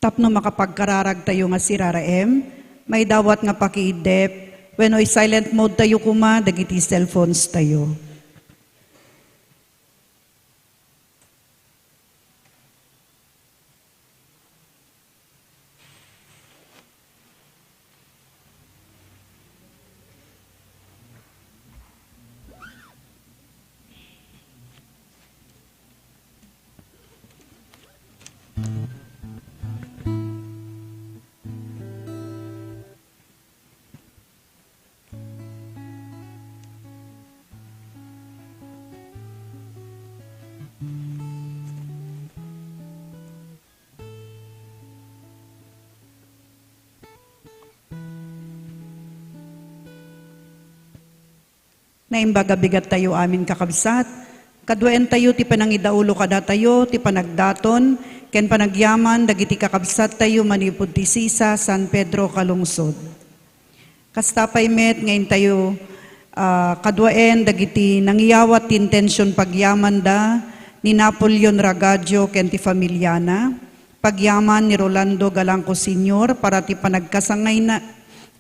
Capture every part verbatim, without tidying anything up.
Tapno makapagkararagtayo nga siraraem, maidawat nga pakiiddep wenno i-silent mode tayo koma dagiti cellphones tayo. Naimbag a bigat tayo amin, kakabsat. Kaduaentayo ti panangidaulo kadatayo ti panagdaton ken panagyaman dagiti kakabsattayo manipud ti sisa San Pedro Calungsod. Kasta pay met nga intayo, ah, kaduaen dagiti nangiyawat ti intention pagyamanda ni Napoleon Ragadio ken ti familiana, pagyaman ni Rolando Galangco Senior para ti panagkasangayna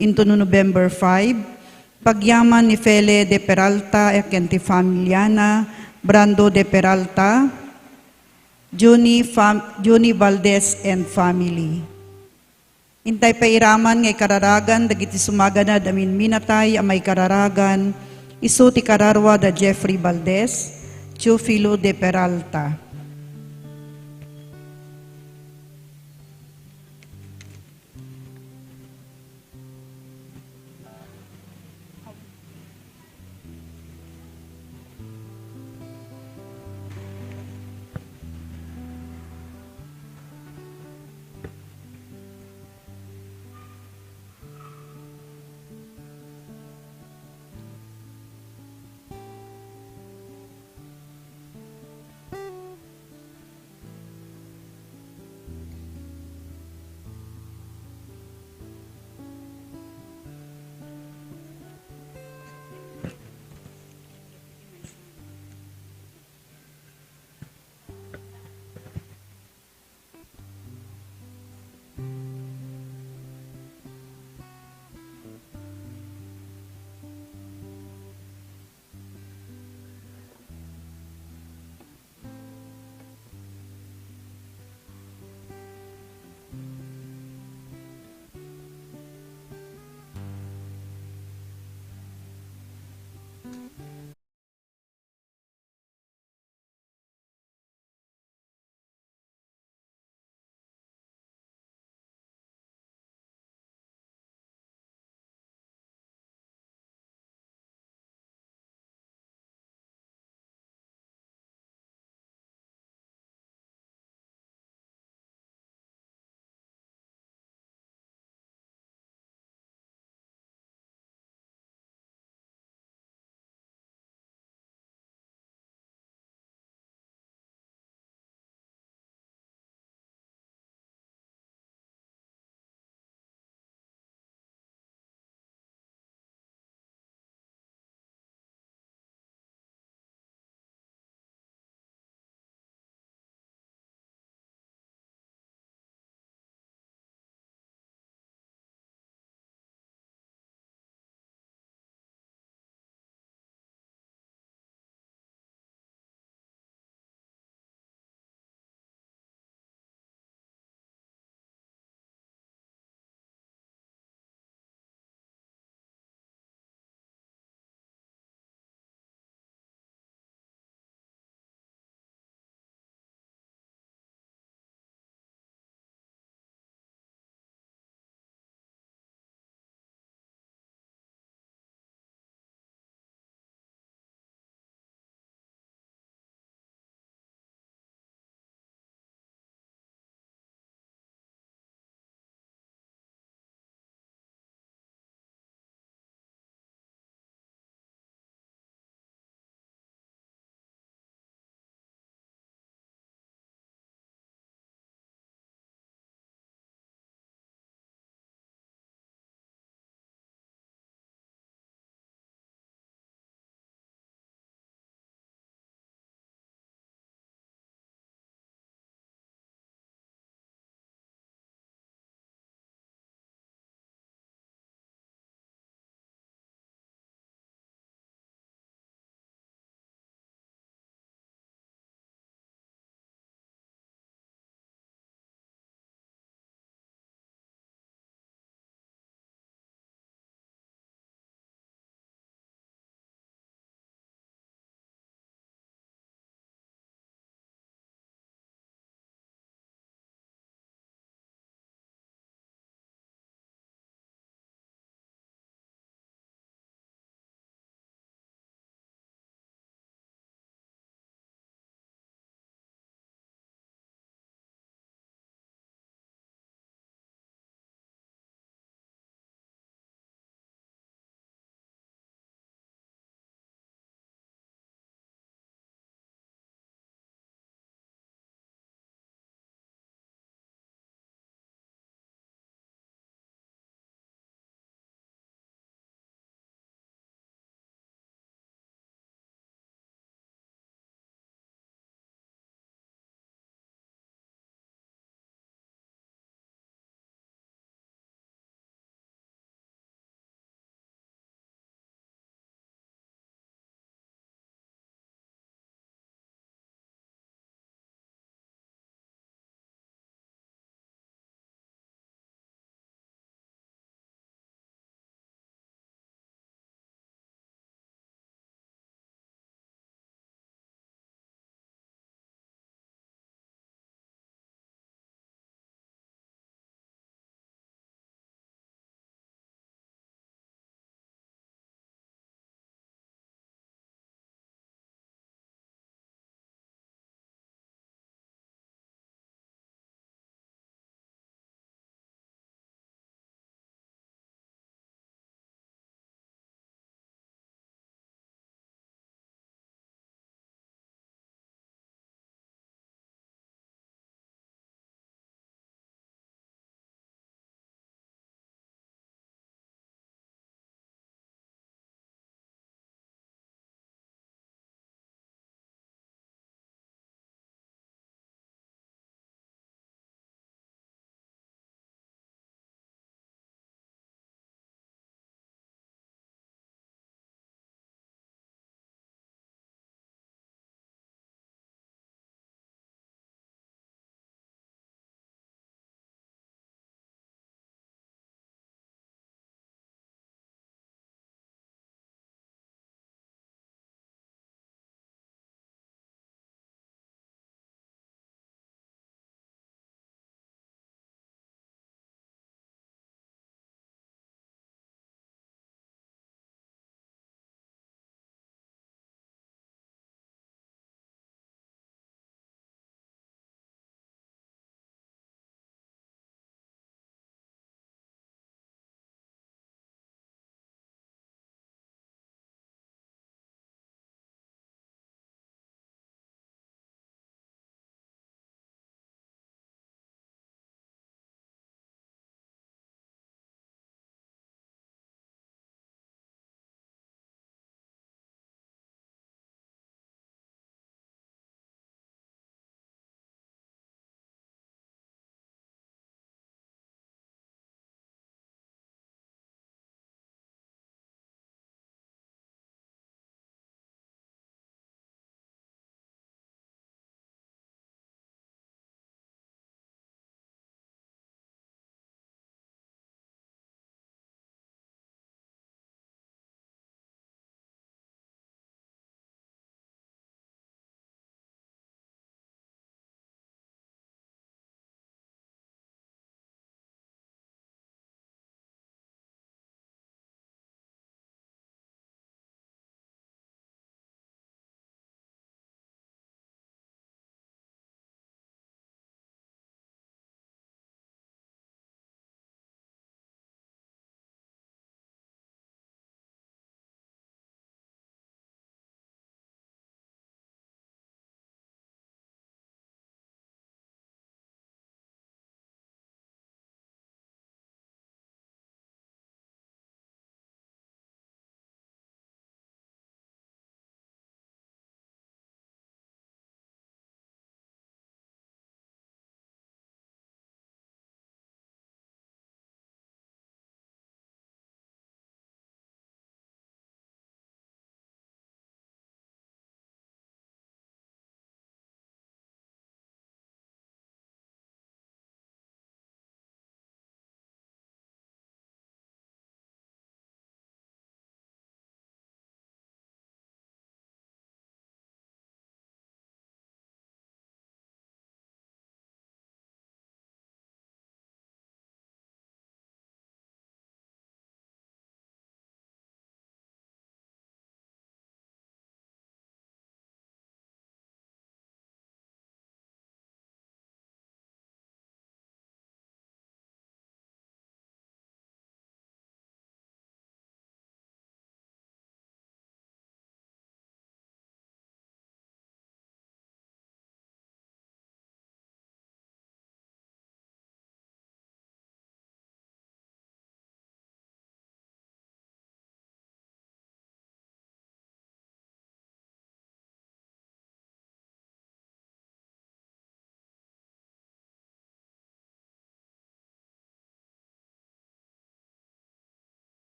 intono November five, pagyaman ni Fele de Peralta ken ti familiana, Brando de Peralta, Junie fam-, Junie Valdez and family. Intay pay iraman nga ikararagan dagiti sumaganad a minminatay a maikararagan, isu ti kararua da Jeffrey Valdez, Teofilo de Peralta.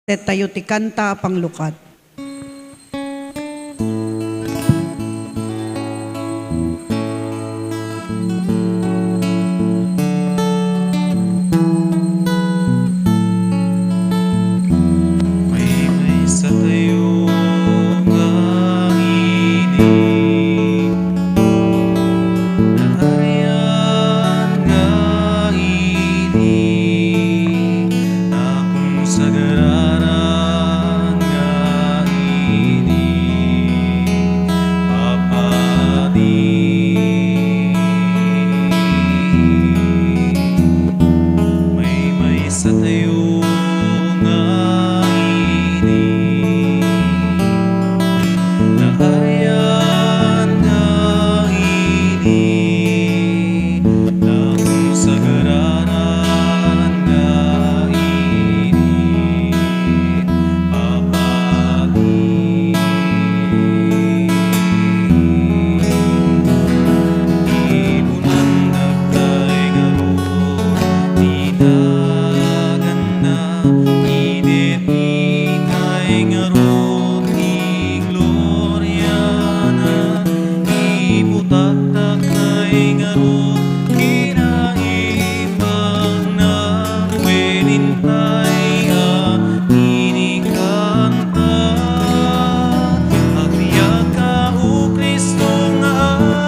Tettayo ti kanta a panglukat. Maymaysa tayo nga ini, naarian nga ini, nakonsagraran nga ini, papadi. Maymaysa tayo nga ini, naarian nga ini, nakonsagraran nga ini, papadi. Ibunan dagtay ngarud ti naganna, inetitay ngarud ti gloriana, ibutaktaknay ngarud kinaimbagna, wen intay a inikanta. Agbiagka, O Cristo, nga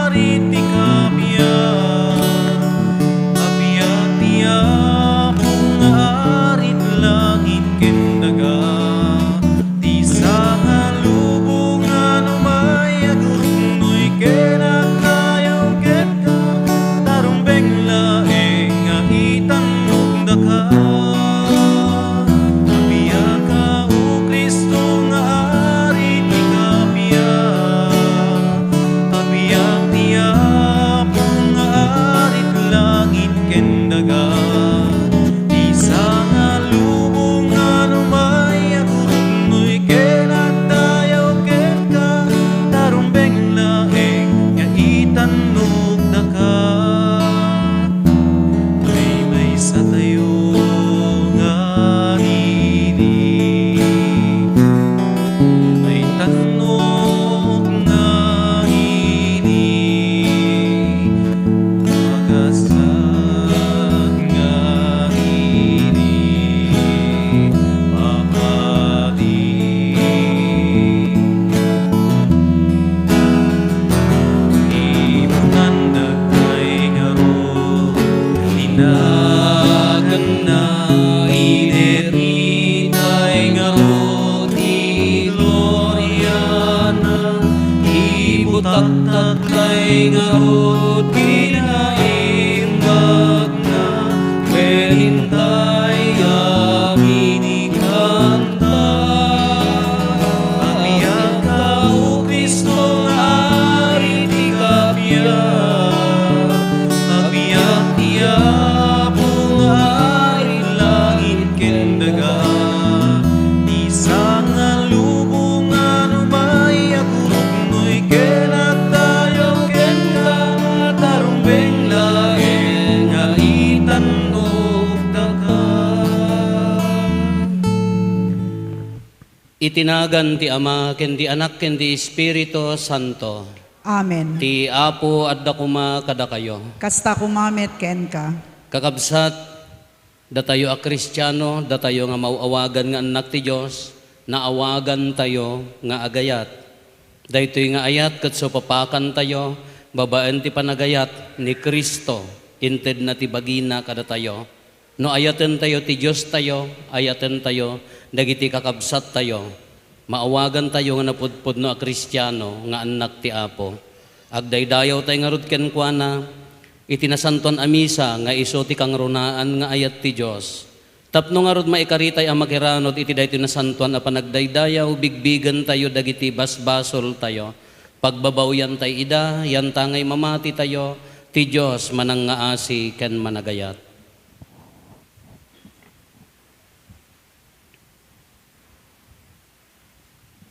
Ari ti kabiag. Agbiag ti Apo nga Ari ti langit ken daga. Ti sangalubongan umay aguruknoy ken agdayaw kenka, ta rumbeng laeng nga itannogdaka. Agbiagka, O Cristo, nga Ari ti kabiag. Agbiag ti Apo nga Ari ti langit ken daga. Ti sangalubongan umay aguruknoy ken agdayaw kenka, ta rumbeng laeng nga itannogdaka. Maymaysa tayo nga ini, maitannog nga ini, Kakabsat nga ini, papadi. Ibunan dagtay ngarud ti naganna, inetitay ngarud ti gloriana, ibutaktak tay ngarud kinaimbagna, wen intay a pinikanta. Agbiagka, O Cristo, nga Ari ti kabiag. Agbiag ti Apo nga Ari langit ken daga. Ti sangalubongan umay aguruknoy ken agdayaw kenka, ta rumbeng laeng nga itannogdaka. Iti nagan ti Ama, ken ti Anak, ken ti Espiritu Santo. Amen. Ti Apo adda koma kadakayo. Kasta koma met kenka. Kakabsat, datayo a Kristiano, datayo nga maaw-awagan nga annak ti Dios, naawagantayo nga agayat. Daytoy nga ayat ket supapakantayo babaen ti panagayat ni Cristo, intedna ti bagina kadatayo. No ayatentayo ti Diostayo, ayatentayo dagiti kakabsattayo. Maawagantayo nga napudpudno a Kristiano nga annak ti Apo. Agdaydayawtay ngarud kenkuana iti Nasantoan a Misa nga isu ti kangrunaan nga ayat ti Dios. Tapno ngarud maikaritay a makiranud iti daytoy nasantoan a panagdaydayaw, bigbigentayo dagiti basbasoltayo. Pagbabawyantay ida, yantangay mamatitayo, ti Dios manangngaasi ken managayat.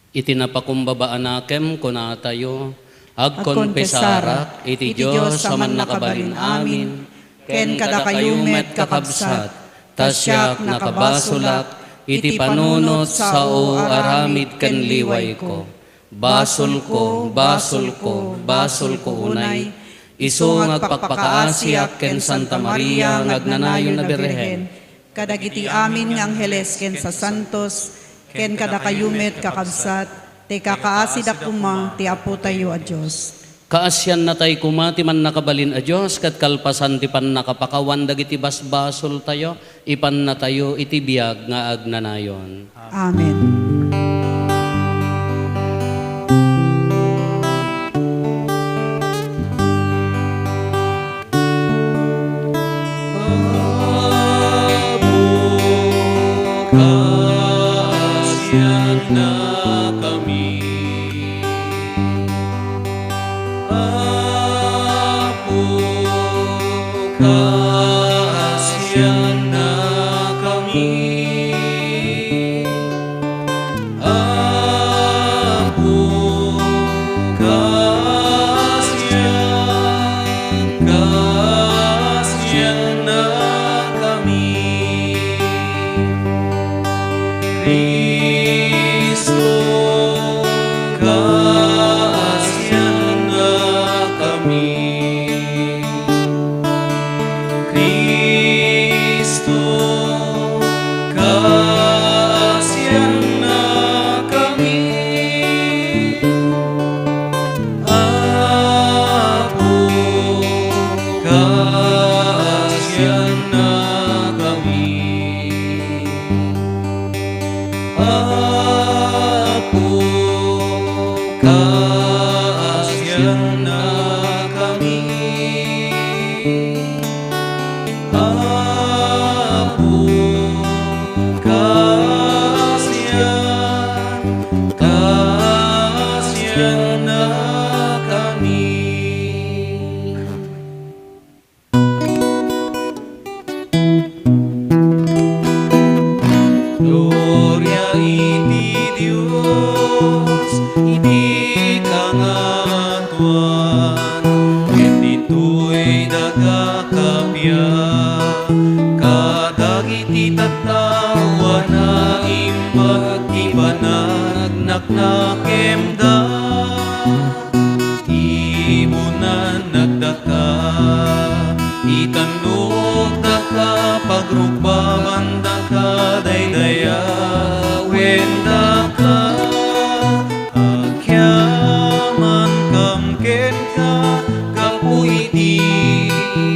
Iti napakumbaba a nakem, kunatayo, agkonfesarak iti Dios a Mannakabalin-amin, ken kadakayo met, kakabsat, ta siak nakabasolak Iti panunot sao aramid ken liwayko. Basolko, basolko, basolko unay, isu nga agpakpakaasiak ken Santa Maria nga agnanayon a Birhen, kadagiti amin nga angheles ken sasantos, ken kadakayo met, kakabsat, ta ikakaasida koma ti Apotayo a Dios. Kaasiannatay koma ti Mannakabalin a Dios, ket kalpasan ti pannakapakawan dagiti basbasoltayo, ipannatayo iti biag nga agnanayon. Amen. Apo, kaasiannakami. Apo, kaasiannakami. Apo, kaasian-, kaasiannakami. Cristo, kaasiannakami. Cristo, kaasiannakami. Apo, kaasiannakami. Apo, kaasiannakami. Apo, kaasian-, kaasiannakami. Gloria iti Dios iti kangatoan, ket ditoy daga kappia, kadagiti tattao a naimbag ti panagnaknakemda. Ibunan nagdaka, itannogdaka, pagrukbabandaka, daydayawendaka. Agyamankam kenka, gapu iti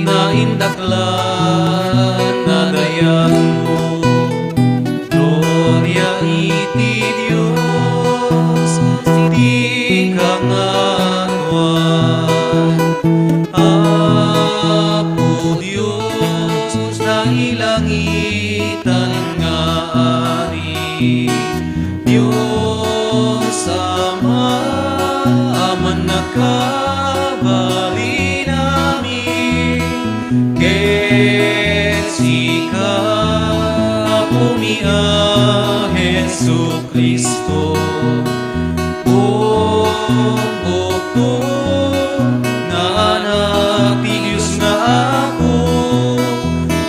naindaklan a dayagmo. Gloria iti Dios iti kangatoan. Apo Dios, nailangitan nga Ari, Dios Ama a mannakabalin amin, ket sika, Apomi a Jesu-Cristo, Bukbukto nga Anak ti Dios nga Apo,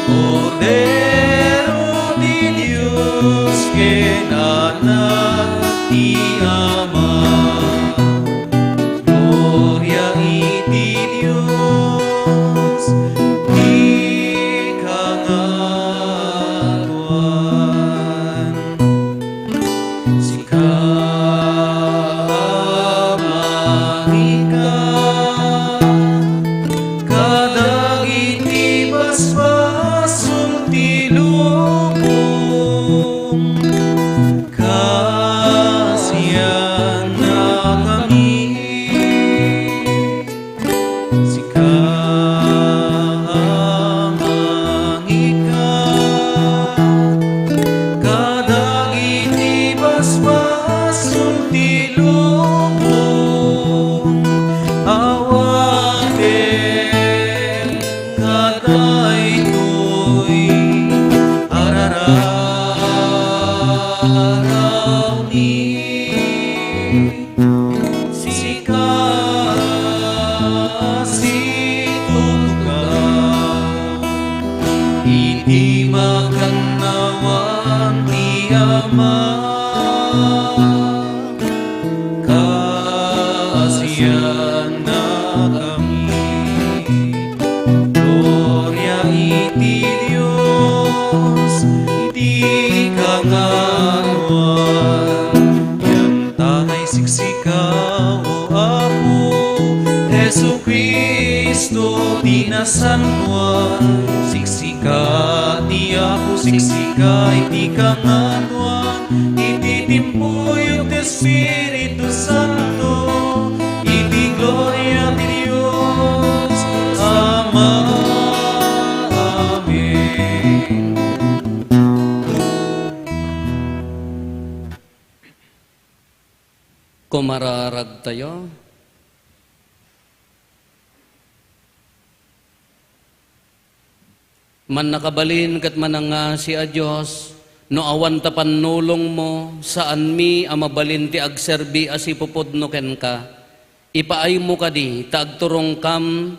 Kordero ti Dios ken Anak ti Ama. Gloria iti Dios ti kangatoan. Sika, Ama, ika kadagiti basbasol ti lubong, kaasiannakami. Sika, Ama, ika kadagiti basbasol ti lubong, awaten nga daytoy a rararawmi. Sika, situtuka iti makannawan ti Ama, kaasiannakami. Gloria iti Dios iti kangatoan. Ngem ta naisiksika, O Apo Jesu-Cristo, ti nasantoan. Siksika ti Apo, siksika iti kangatoan. Iti timpuyog ti Espiritu Santo, iti gloria ti Dios Ama. Amen. Kumararagtayo. Mannakabalin ket manangngasi a Dios, no awan ta pannulongmo, saanmi a mabalin ti agserbi a sipupudno kenka. Ipaaymo kadi ta agturongkam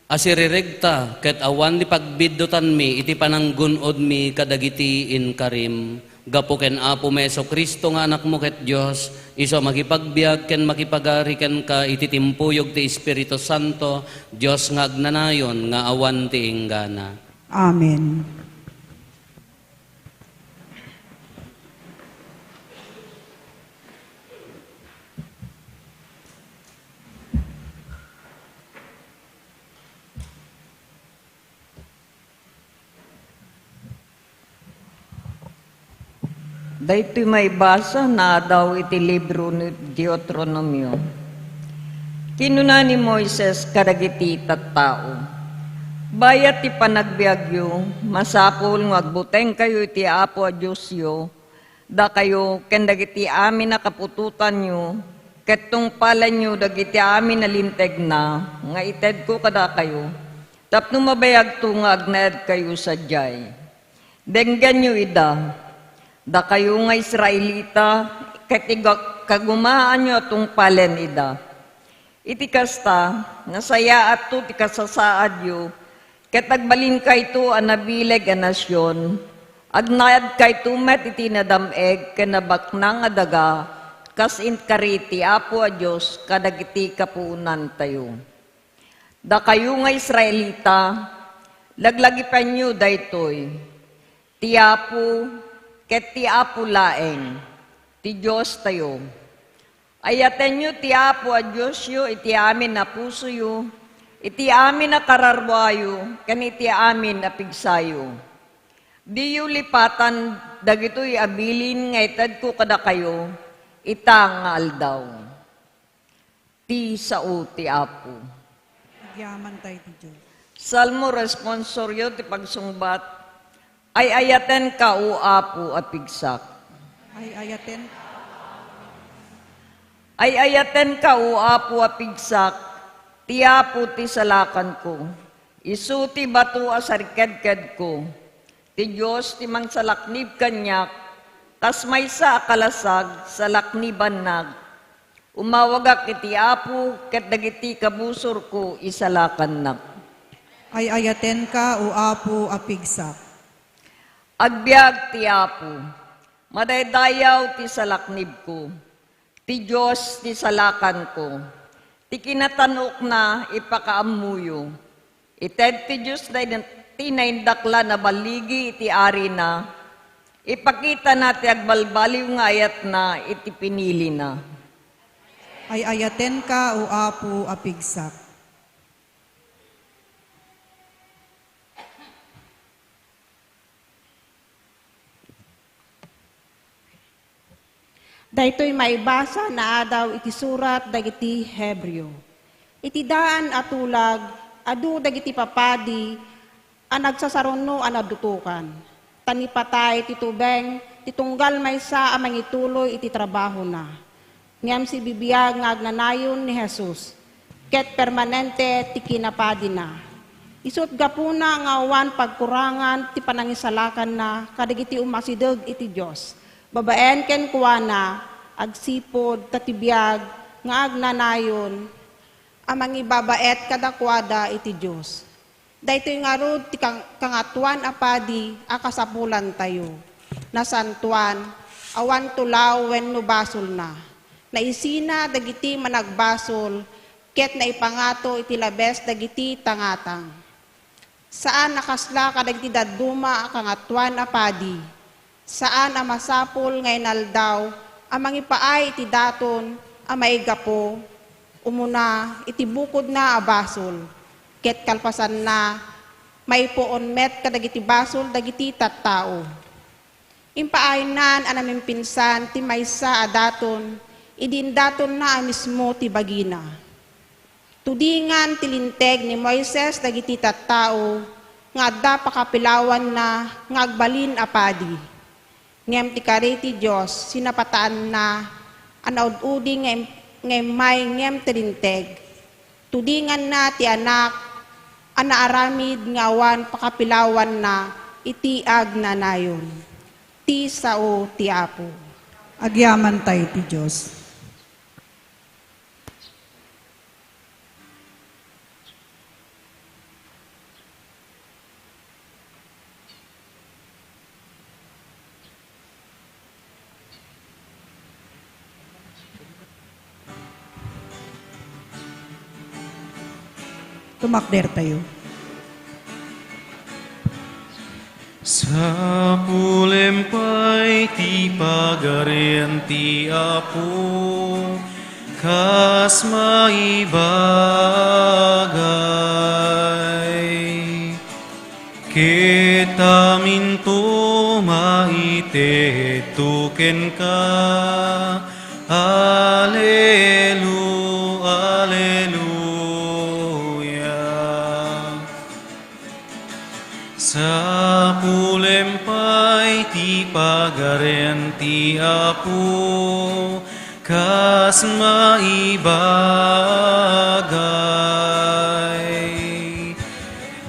a siriregta ket awan ti pagbiddutanmi iti pananggun-odmi kadagiti inkarim. Gapu ken Apomi Jesu-Cristo nga Anakmo ket Dios, isu a makipagbiag ken makipagari kenka iti timpuyog ti Espiritu Santo, Dios nga agnanayon nga awan ti inggana. Amen. Daytoy maibasa naadaw iti libro ni Deuteronomio. Kinuna ni Moises kadagiti tattao, "Bayat ti panagbiagyo, masapul nga agbutengkayo iti Apo a Diosyo, dakayo ken dagiti amin a kaputotanyo, ket tungpalenyo dagiti amin a lintegna nga itedko kadakayo, tapno mabayagto nga agnaedkayo sadiay. Denggenyo ida, dakayo nga Israelita, ket iga-, kagumaanyo a tungpalen ida. Iti kasta, nasayaatto ti kasasaadyo, ket agbalinkayto a nabileg a nasion. Agnaedkayto met iti nadam-eg ken nabaknang a daga, kas inkari ti Apo a Dios kadagiti kapuonantayo. Dakayo nga Israelita, laglagipenyo daytoy: ti Apo ket ti Apo laeng, ti Diostayo. Ayatenyo ti Apo a Diosyo iti amin a pusoyo, iti amin a kararuayo, ken iti amin a pigsayo. Diyo lipatan dagitoy a bilin nga itedko kadakayo ita nga aldaw." Ti sao ti Apo. Agyamankay ti Dios. Salmo responsorio ti pagsungbat. Ay-ayatenka, O Apo a pigsak. Ay-ayaten. Ay-ayatenka, O Apo a pigsak, ti Apo ti salakanko. Isu ti bato a sarkedkedko. Ti Dios ti mangsalaknib kaniak, kas maysa a kalasag, salaknibannak. Umawagak iti Apo, ket dagiti kabusorko isalakannak. Ay-ayatenka, O Apo a pigsak. Agbiag ti Apo, madaydayaw ti salaknibko, ti Dios ti salakanko, ti kinatan-okna ipakaammoyo. Ited ti Dios ti naindaklan a balligi iti arina, ipakitana ti agbalbaliw nga ayatna iti pinilina. Ay-ayatenka, O Apo a pigsak. Daytoy maibasa naadaw iti surat dagiti Hebreo. Iti daan a tulag, adu dagiti papadi a nagsasarunno a nadutokan. Ta ni patay ti tubeng ti tunggal maysa a mangituloy iti trabahona. Ngem sibibiag nga agnanayon ni Jesus, ket permanente ti kinapadina. Isut' gapuna nga awan pagkurangan ti panangisalakanna kadagiti umasideg iti Dios. Babaen kenkuana, agsipud ta ti biag nga agnanayon a mangibabaet kadakuada iti Dios. Daytoy ngarud ti kang-, Kangatoan a Padi a kasapulantayo. Nasantoan, awan tulaw wenno basolna. Naisina dagiti managbasol ket naipangato iti labes dagiti tangatang. Saan a kasla kadagiti dadduma a kangatoan a padi. Saan a masapul nga inaldaw a mangipaay iti daton a maigapu, umuna iti bukodna a basol, ket kalpasanna, maipuon met kadagiti basol dagiti tattao. Impaaynan a namimpinsan ti maysa a daton idi indatonna a mismo ti bagina. Tudingan ti linteg ni Moises dagiti tattao nga adda pakapilawanna nga agbalin a padi. Ngem ti kari ti Dios sinapataanna a naud-udi nga im-, nga immay ngem ti linteg. Tudinganna ti Anak a naaramid nga awan pakapilawanna iti agnanayon. Ti sao ti Apo. Agyamanta iti Dios. Tumakdertayo. Sapulem pay ti Pagarian ti Apo, kas maibagay. Ket aminto maitedto kenka. Alelu-, Aleluya. Sapulem pay ti Pagarian ti Apo, kas maibagay.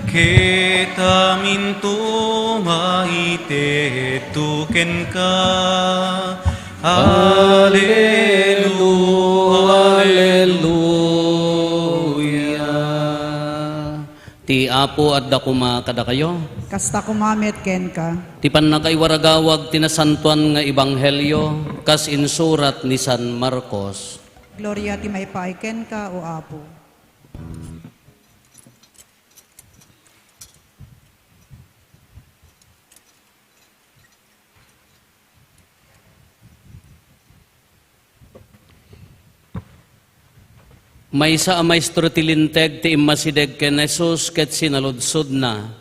Ket aminto maitedto kenka. Alelu-, Aleluya. Ti Apo adda koma kadakayo. Kasta koma met kenka. Ti pannakaiwaragawag ti nasantoan nga ebanghelio kas insurat ni San Marcos. Gloria ti maipaay kenka, O Apo. Maysa a maestro ti Linteg ti immasideg ken Jesus ket sinaludsodna,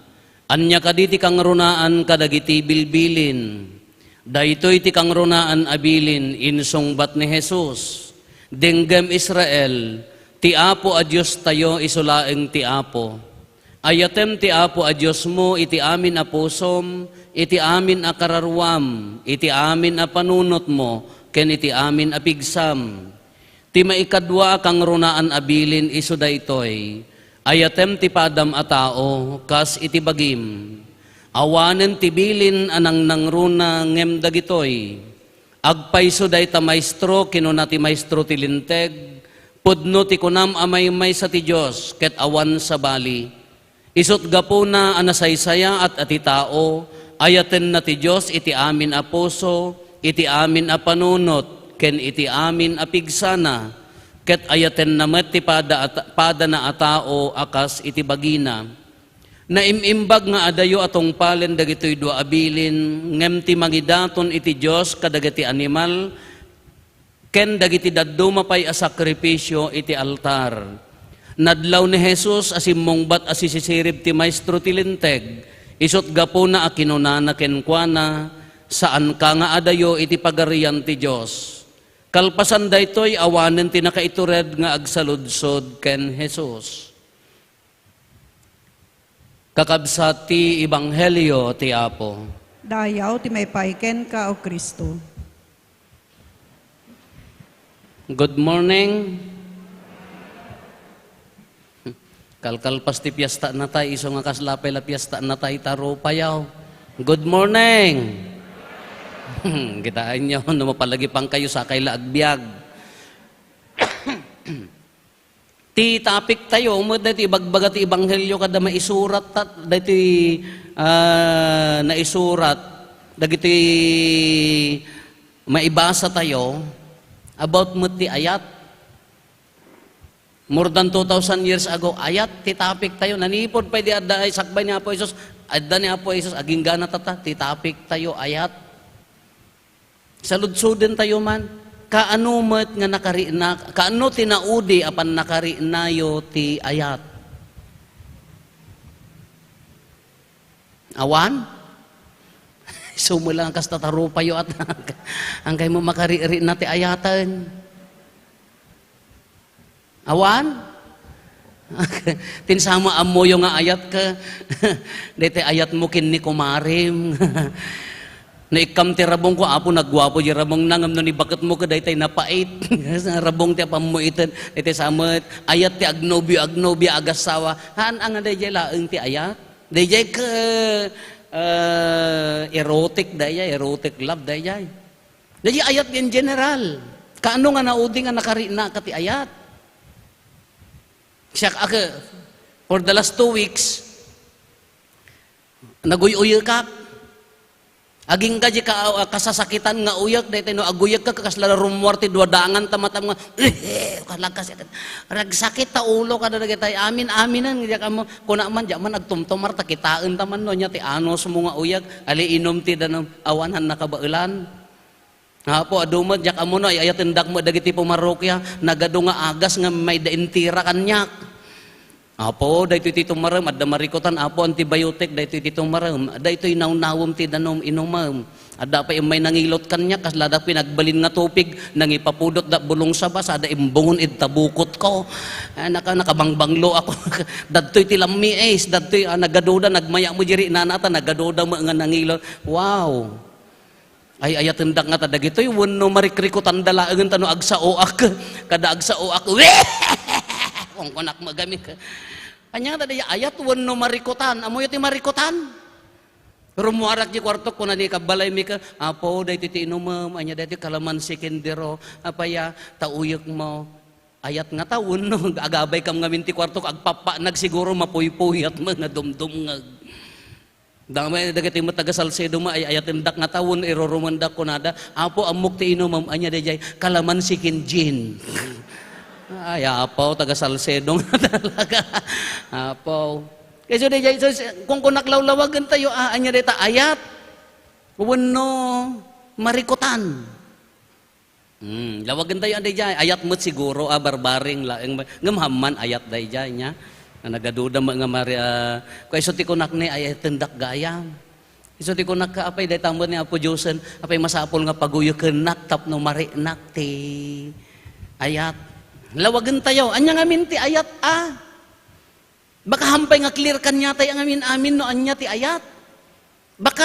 "Ania kadi ti kangrunaan kadagiti bilbilin?" "Daytoy ti kangrunaan a bilin," insungbat ni Jesus, "Denggem, Israel, ti Apo a Diostayo isu laeng ti Apo. Ayatem ti Apo a Diosmo iti amin a pusom, iti amin a kararuam, iti amin a panunotmo, ken iti amin a pigsam." Ti maikadua a kangrunaan a bilin isu daytoy, "Ayatem ti padam a tao kas iti bagim." Awanen ti bilin a nangnangruna ngem dagitoy. Agpayso dayta maestro, kinuna ti maestro ti Linteg, "Pudno ti kunam a maymaysa ti Dios ket awan sabali. Isut' gapuna a nasaysayaat a ti tao, ayatenna ti Dios iti amin a puso, iti amin a panunot, ken iti amin a pigsana, ket ayatenna met ti pada a ta-, padana a tao a kas iti bagina." Naim-imbag nga adayo a tungpalen dagitoy dua a bilin, ngem ti mangidaton iti Dios kadagiti animal, ken dagiti dadduma pay a sakrifisio iti altar. Nadlaw ni Jesus a simmungbat a sisisirib ti maestro ti Linteg, isut' gapuna a kinunana kenkuana, "Saanka nga adayo iti Pagarian ti Dios." Kalpasan daytoy, awanen ti nakaitured nga agsaludsod ken Jesus. Kakabsat ti Ebanghelio ti Apo. Dayaw ti maipaay kenka, O Cristo. Good morning. Kalkalpas ti piesta natay, isu nga kasla pay la piesta natay, ta rupayaw. Good morning. Kitaenyo, no mapalagipankayo, sakay la agbiag. Ti topic tayo, met daytoy ibagbaga ti Ebanghelio kada maisurat, ta-, daytoy, ah, naisurat. Dagiti maibasa tayo about met ti ayat. More than two thousand years ago, ayat ti topic tayo. Nanipod pay di adda ay sakbay ni Apo Jesus, adda ni Apo Jesus, aginggana tata, ti topic tayo, ayat. Saludsoden tayo man, kaano met nga nakarina, kaano ti naudi a pannakariinayo ti ayat? Awan? Sumo lang kasta tarupayo at angkay mo makaririina ti ayaten. Awan? Tinsamo ammoyo nga ayat ka. Daytay ayat mo ken ni kumarim. No ikkam ti rabong ko, Apo, nagguapo di rabong na, ngem no ni baket mo ka, daytay napait. Rabong ti apammo iten. Daytay samet, ayat ti agnobio, agnobia, agasawa. Haan nga dayjay laeng ti ayat. Dayjay ka, ah, erotic, dayjay, erotic love, dayjay. Dayjay ayat in general. Kaano nga naudi nga nakarina ka ti ayat? Siak, aka, for the last two weeks, naguy-uyekak. Agingga di ka, ah, kasasakitan nga uyek, daytoy no aguyek ka, kasla rummuar ti dua dangan ta matam nga, kasla kasakit. Ragsakit ta ulo kada dagitay, amin, aminen, diak ammo, kuna man, diak man agtumtumar, ta kitaen ta man, no, nia ti anus mo nga uyek, ali inum ti danum, awanan nakabaelan. Apo, adu met, diak ammo no, ay-ayatendak met dagiti pumarrokia, nagadu nga agas nga mayda intira kaniak. Apo, daytoy ti tumarem, adda marikutan, Apo, antibiotic, daytoy ti tumarem, daytoy nawnawem ti danum, inumem. Adda pay immay nangilot kaniak, kasla da pinagbalin nga tupig, nangipapudot da bulong sa basa, da imbungon id tabukot ko. Ah, naka-, nakabangbanglo ako. Dadtoy ti lammiis, dadtoy, ah, nagaduda, nagmaya mo diri, nanata, nagaduda mo nga nangilot. Wow! Ay-ayatendak ngata dagitoy wenno marikrikutanda laengen ta no agsaoak, kada agsaoak, "Wee!" Kunkunak magamik. Ania ngata dayjay ayat wenno marikutan? Ammoyo ti marikutan? Rummuarak di kuartok, kuna ni kabbalaymi ka, "Apo, daytoy ti inumem, ania daytoy kalamansi ken dero, apaya, ta uyek mo." Ayat ngata wenno agabay kam ngamin ti kuartok, agpappanag siguro, mapuypuyat mo nga dumdumngeg. Damay dagiti met taga Salcedo met ay-ayatendak ngata wenno irurumendak kunada, "Apo, ammok ti inumem, ania dayjay?" "Kalamansi ken gin." Ay, Apo, taga Salcedo nga talaga. Apo. Kayso dayjay, so, si-, kunkunak lawlawagen tayo, ah, ania dayta ayat? Wenno marikutan. Hmm, lawagen tayo, adi jay. Ayat met siguro, ah, barbaring laeng ba-, ngem hamman ayat dayjay, nia? Nga nagaduda met nga mari-, ah, kua isu ti kunak ni, ay, ay, tendak gayam. Isu ti kunak ka, apay, dayta met ni Apo Diosen, apay, masapul nga paguyekennak tapno marinak ti ayat. Lawagen tayo, ania ngamin ti ayat, ah? Baka hampay nga clear kaniatayo ngamin-amin no ania ti ayat. Baka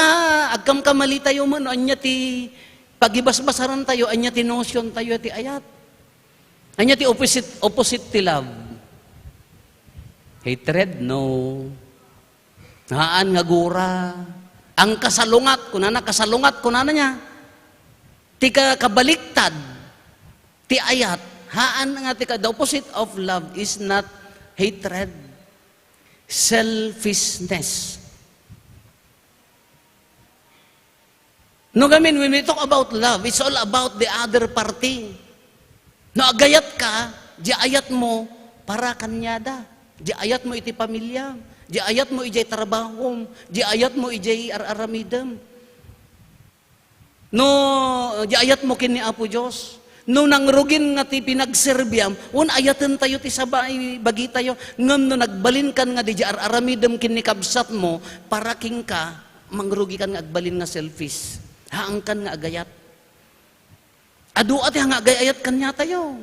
agkamkamali tayo man no ania ti pagibasbasaran tayo, ania ti notion tayo ti ayat. Ania ti opposite, opposite ti love? Hatred, no. Haan nga gura. Ang kasalungat, kunana, kasalungat, kunana nia. Ti ka-, kabaliktad, ti ayat, haan nga ti ka-, the opposite of love is not hatred, selfishness. No, gamin, when we talk about love, it's all about the other party. No, agayat ka, di ayat mo para kaniada. Di ayat mo iti pamilya. Di ayat mo ijay trabahom. Di ayat mo ijay ar-aramidem. No, di ayat mo ken ni Apo Dios. No nangrugin nga ti pinagserbiam, wen ayaten tayo ti sabay, bagi tayo. Ngem no nagbalinkan nga di ar-aramidem ken ni kabsat mo, para kenka, mangrugikan nga agbalin nga selfish. Haankan nga agayat. Adu a ti nga agay-ayat kaniatayo.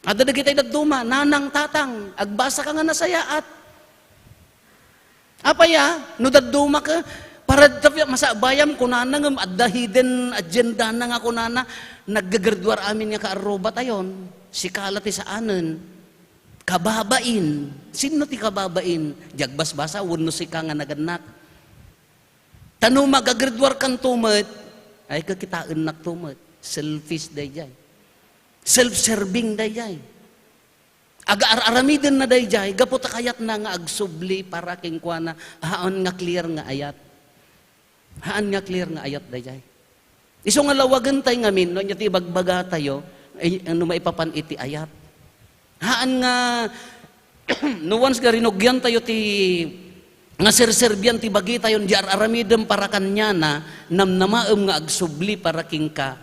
Adda dagiti dadduma, nanang, tatang, agbasa ka nga nasayaat. Apay a, no dadduma ka, para dita masakbayam, kunana ngem adda hidden agenda na nga kunana, naggagraduar amin nga kaarruba tayon, sika la ti saanen. Kababain. Sinno ti kababain? Di agbasbasa, wenno sika nga nagannak. Ta no magagraduar kanto met, ay kakitaennak to met. Selfish dayjay. Self-serving dayjay. Agaar-aramiden na dayjay, gapu ta kayatna nga agsubli para kenkuana, haan nga clear nga ayat. Haan nga clear nga ayat dayjay. Isu nga lawagentayo ngamin, no, anya ti ibagbagatayo, ay, no maipapan iti ayat. Haan nga, no once nga rinugiantayo ti, nga serserbian ti bagitayo, di ar-aramidem para kaniana, namnamaem nga agsubli para kenka.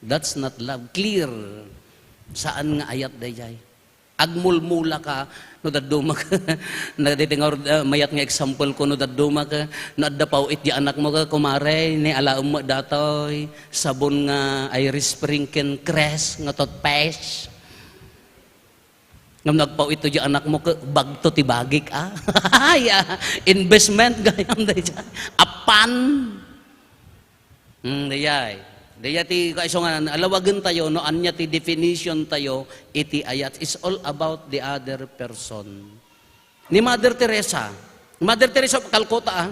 That's not love. Clear. Saan nga ayat dayjay. Agmulmula ka, no dadduma ka. Na, daytoy nga or-, ah, mayat nga example ko, no dadduma ka, no adda pau-it di anak mo ka, kumare, ni alaem mo datoy, sabon nga Irish Spring ken Crest nga toothpaste. Ngem no agpau-it to di anak mo, ke, bagto ti bagik, ah. Ay, ah, investment, gayam dayjay. Apan, Hmm, dayjay. Dayjay ti kaiso nga alawagentayo no ania ti definition tayo iti ayat. It's all about the other person. Ni Mother Teresa, Mother Teresa of Calcutta, ah.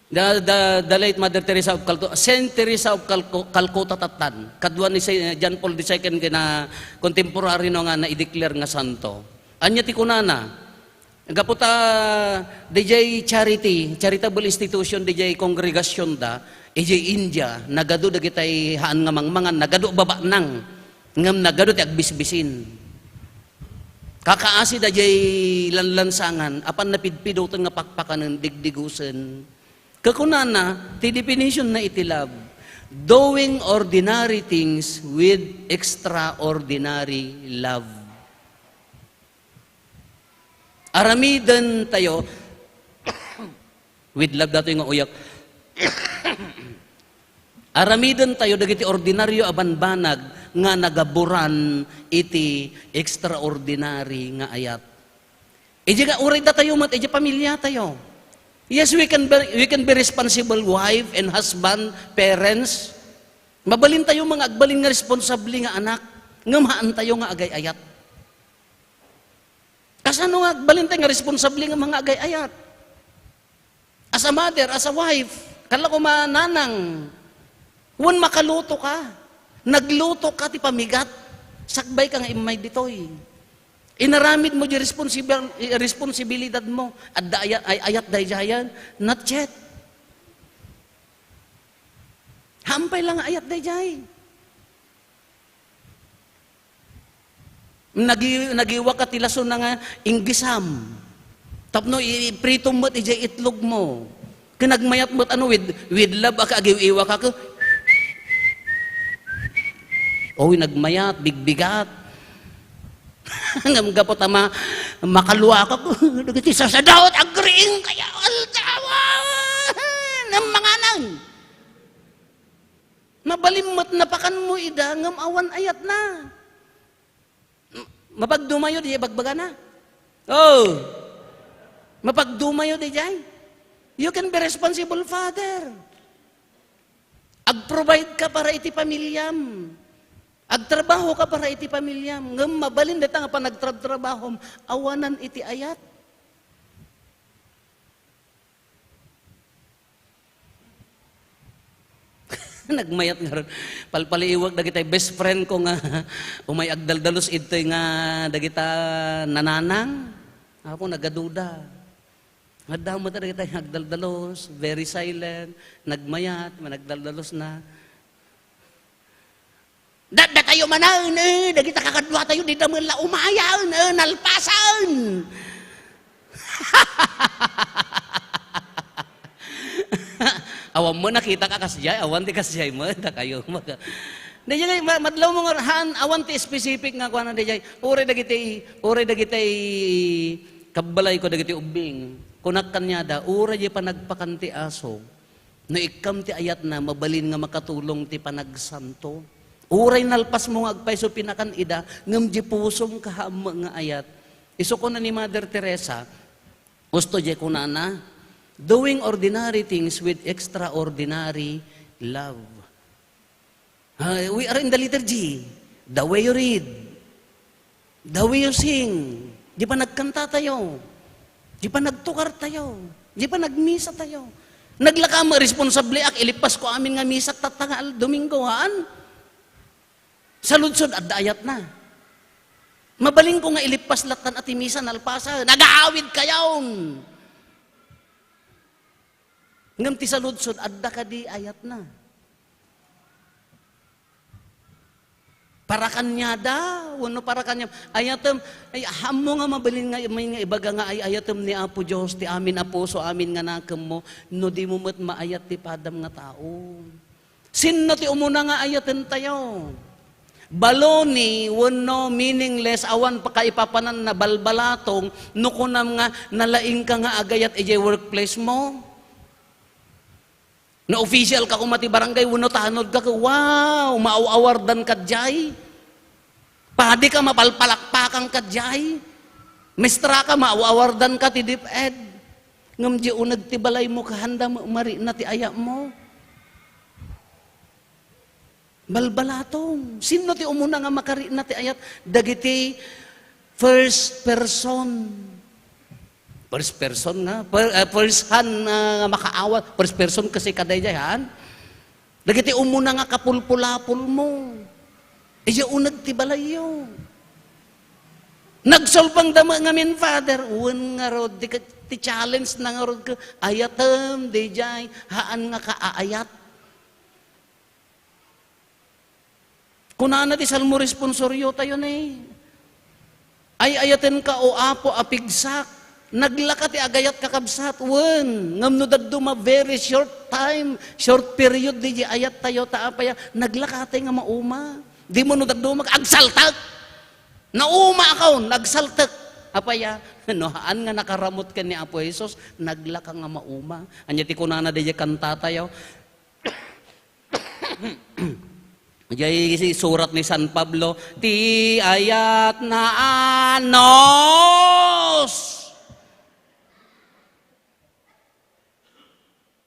The, the, the late Mother Teresa of Calcutta, Saint Teresa of Calcu-, Calcutta tattan. Kadua ni Saint John Paul the Second kina contemporary no nga na-declare nga santo. Ania ti kunana? Gapu ta, dijay charity, charitable institution, dijay kongregasyonda, ijay India, nagadu dagitay haan nga mangmangan, nagadu babanag, ngem nagadu ti agbisbisin. Kakaasi dajay lanlansangan, apan napidpidoten nga pakpakanen, digdigusen. Kakunana, ti definition na iti love, doing ordinary things with extraordinary love. Aramiden tayo, with love datoy nga uyak. Aramiden tayo dagiti ordinaryo a banbanag nga nagaburan iti extraordinary nga ayat. Iti nga uray datayo met, iti pamilya tayo. Yes, we can be, we can be responsible wife and husband, parents. Mabalin tayo mga agbalin nga responsable nga anak, ngem haan tayo nga agay-ayat. Kasano nga agbalin tayo nga responsable nga mga agay-ayat? As a mother, as a wife, kala ko mananang, wen makaluto ka. Nagluto ka ti pamigat, sakbay ka nga immay ditoy. Inaramid mo di responsibil-, responsibilidad mo. Adda aya-, ay-, ayat dayjayan? Not yet. Hampay lang nga ayat dayjay. Nagi-, nagiwa ka ti lasona nga inggisam. Tapno i-, ipritom met ijay itlog mo. Ken nagmayat met ano, with, with love, aka agiw-iwa ka, ke-, oy, nagmayat, bigbigat. Ngem gapu ta ma-, makalua ka, dagiti sasadaot, agriing kaya, aldawa! Ngem manganan. Mabalin met napakan mo ida, ngem awan ayatna. M-, mapagdumayo di bagbagana? Oh. Mapagdumayo di jay? You can be responsible father. Ag-provide ka para iti pamilyam. Agtrabaho ka para iti pamilyam. Ngem mabalin dayta nga panagtrabtrabahom, awanan iti ayat. Nagmayat ngarud. Palpaliiwak dagitay best friend ko nga umay agdaldalos idtoy nga dagita nananang. Apo, nagaduda. Ngadda met dagitay agdaldalos, very silent, nagmayat, managdaldalos na. Daddatayo manen, eh, dagita kakaduatayo, dida met la umayen, eh, nalpasen. Awan mo nakita ka kasjay, awan ti kasjay mo, dakayo, maga-, dayjay, ma-, madlaw mo nga, haan, awan ti specific nga kuana dayjay. Uray dagiti, uray dagiti kabbalay ko dagiti ubbing. Kunak kaniada, uray di panagpakan ti aso. No ikkam ti ayatna, mabalin nga makatulong ti panagsanto. Uray nalpas mo nga agpayso pinakan ida, ngem di pusom kaammo nga ayat. Isu kuna ni Mother Teresa, usto di kunana, "Doing ordinary things with extraordinary love." Ah, we are in the liturgy. The way you read, the way you sing, di panagkanta tayo, di panagtukar tayo, di panagmisa tayo. Naglaka mo, responsable ak, ilipas ko amin nga misak tatta nga al-, Domingo, haan? Saludsod, adda ayat na. Mabalin ko nga ilipas lattan a ti misa, nalpasa, nagaawid kayon. Ngem ti saludsod, adda kadi ayatna? Para kaniada, wenno para kaniam? Ayatem, ay, ammo nga mabalin nga, may nga ibaga nga ay-ayatem ni Apo Dios, ti amin a puso, amin nga nakemmo, no dimo met maayat ti padam nga tao. Sinno ti umuna nga ayatentayo? Baloney wenno meaningless, awan pakaipapananna, balbalatong, no kunam nga nalaingka nga agayat idiay workplace mo? No official ka koma ti barangay wenno tanod ka, wow, maaw-awardan ka diay. Padi ka, mapalpalakpakan ka diay. Mestra ka, maaw-awardan ka ti DepEd. Ngem diay uneg ti balaymo, kaanda met marikna ti ayatmo? Balbalatong. Sinno ti umuna nga makarikna ti ayat? Dagiti first person. First person nga, per-, eh, first hand nga makaawat, first person kasi kadaydiay, han? Dagiti umuna nga kapulpulapolmo. Idiay uneg ti balayyo. Nagsulbangda met ngamin, Father, wen ngarud, ti, ti challenge na ngarud ket, ayatem, diay, haan nga kaayat. Kunana ti Salmo responsorio tayo ne, "Ay-ayatenka, O Apo, a pigsak." Naglaka ti agayat, kakabsat, wen, ngem no dadduma, very short time, short period diay ayat tayo, ta apaya, naglakatay nga mauma. Dimo no dadduma, agsaltek. Nauma akon, agsaltek. Apaya, no haan nga nakaramut ken ni Apo Jesus, naglaka nga mauma. Ania ti kunana diay kanta tayo? Diay surat ni San Pablo, "Ti ayat naanos."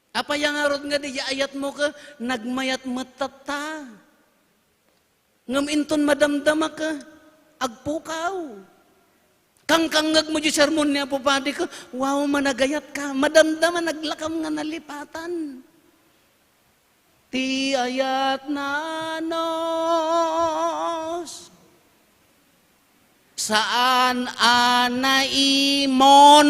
Apaya ngarud nga diay ayatmo ket nagmayat met tatta? Ngem inton madamdama ket agpukaw. Kangkangngegmo diay sermon ni Apo Padi ket, wow, managayat ka. Madamdama, naglakam nga nalipatan. Ti ayat naanos, saan a naimon.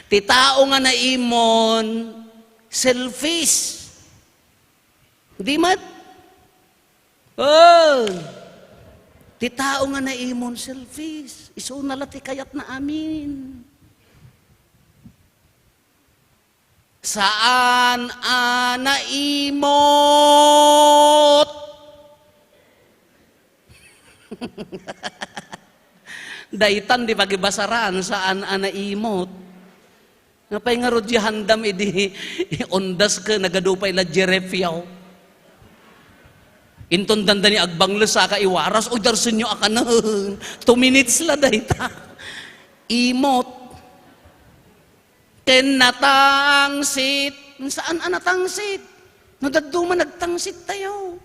Ti tao nga naimon, selfish. Di met? Oh! Ti tao nga naimon, selfish. Isuna la ti kayatna amin. Saan a naimot. Daytan di pagibasaran, saan a naimot. Napay ngarud diay handam idi undas ket nagadu pay la jerefyaw. Inton dandani agbangles, saka iwaras, "Uy, darsenyo a kanen." Two minutes la dayta. Imot. Ken natangsit. Saan a natangsit? No dadduma, nagtangsit tayo.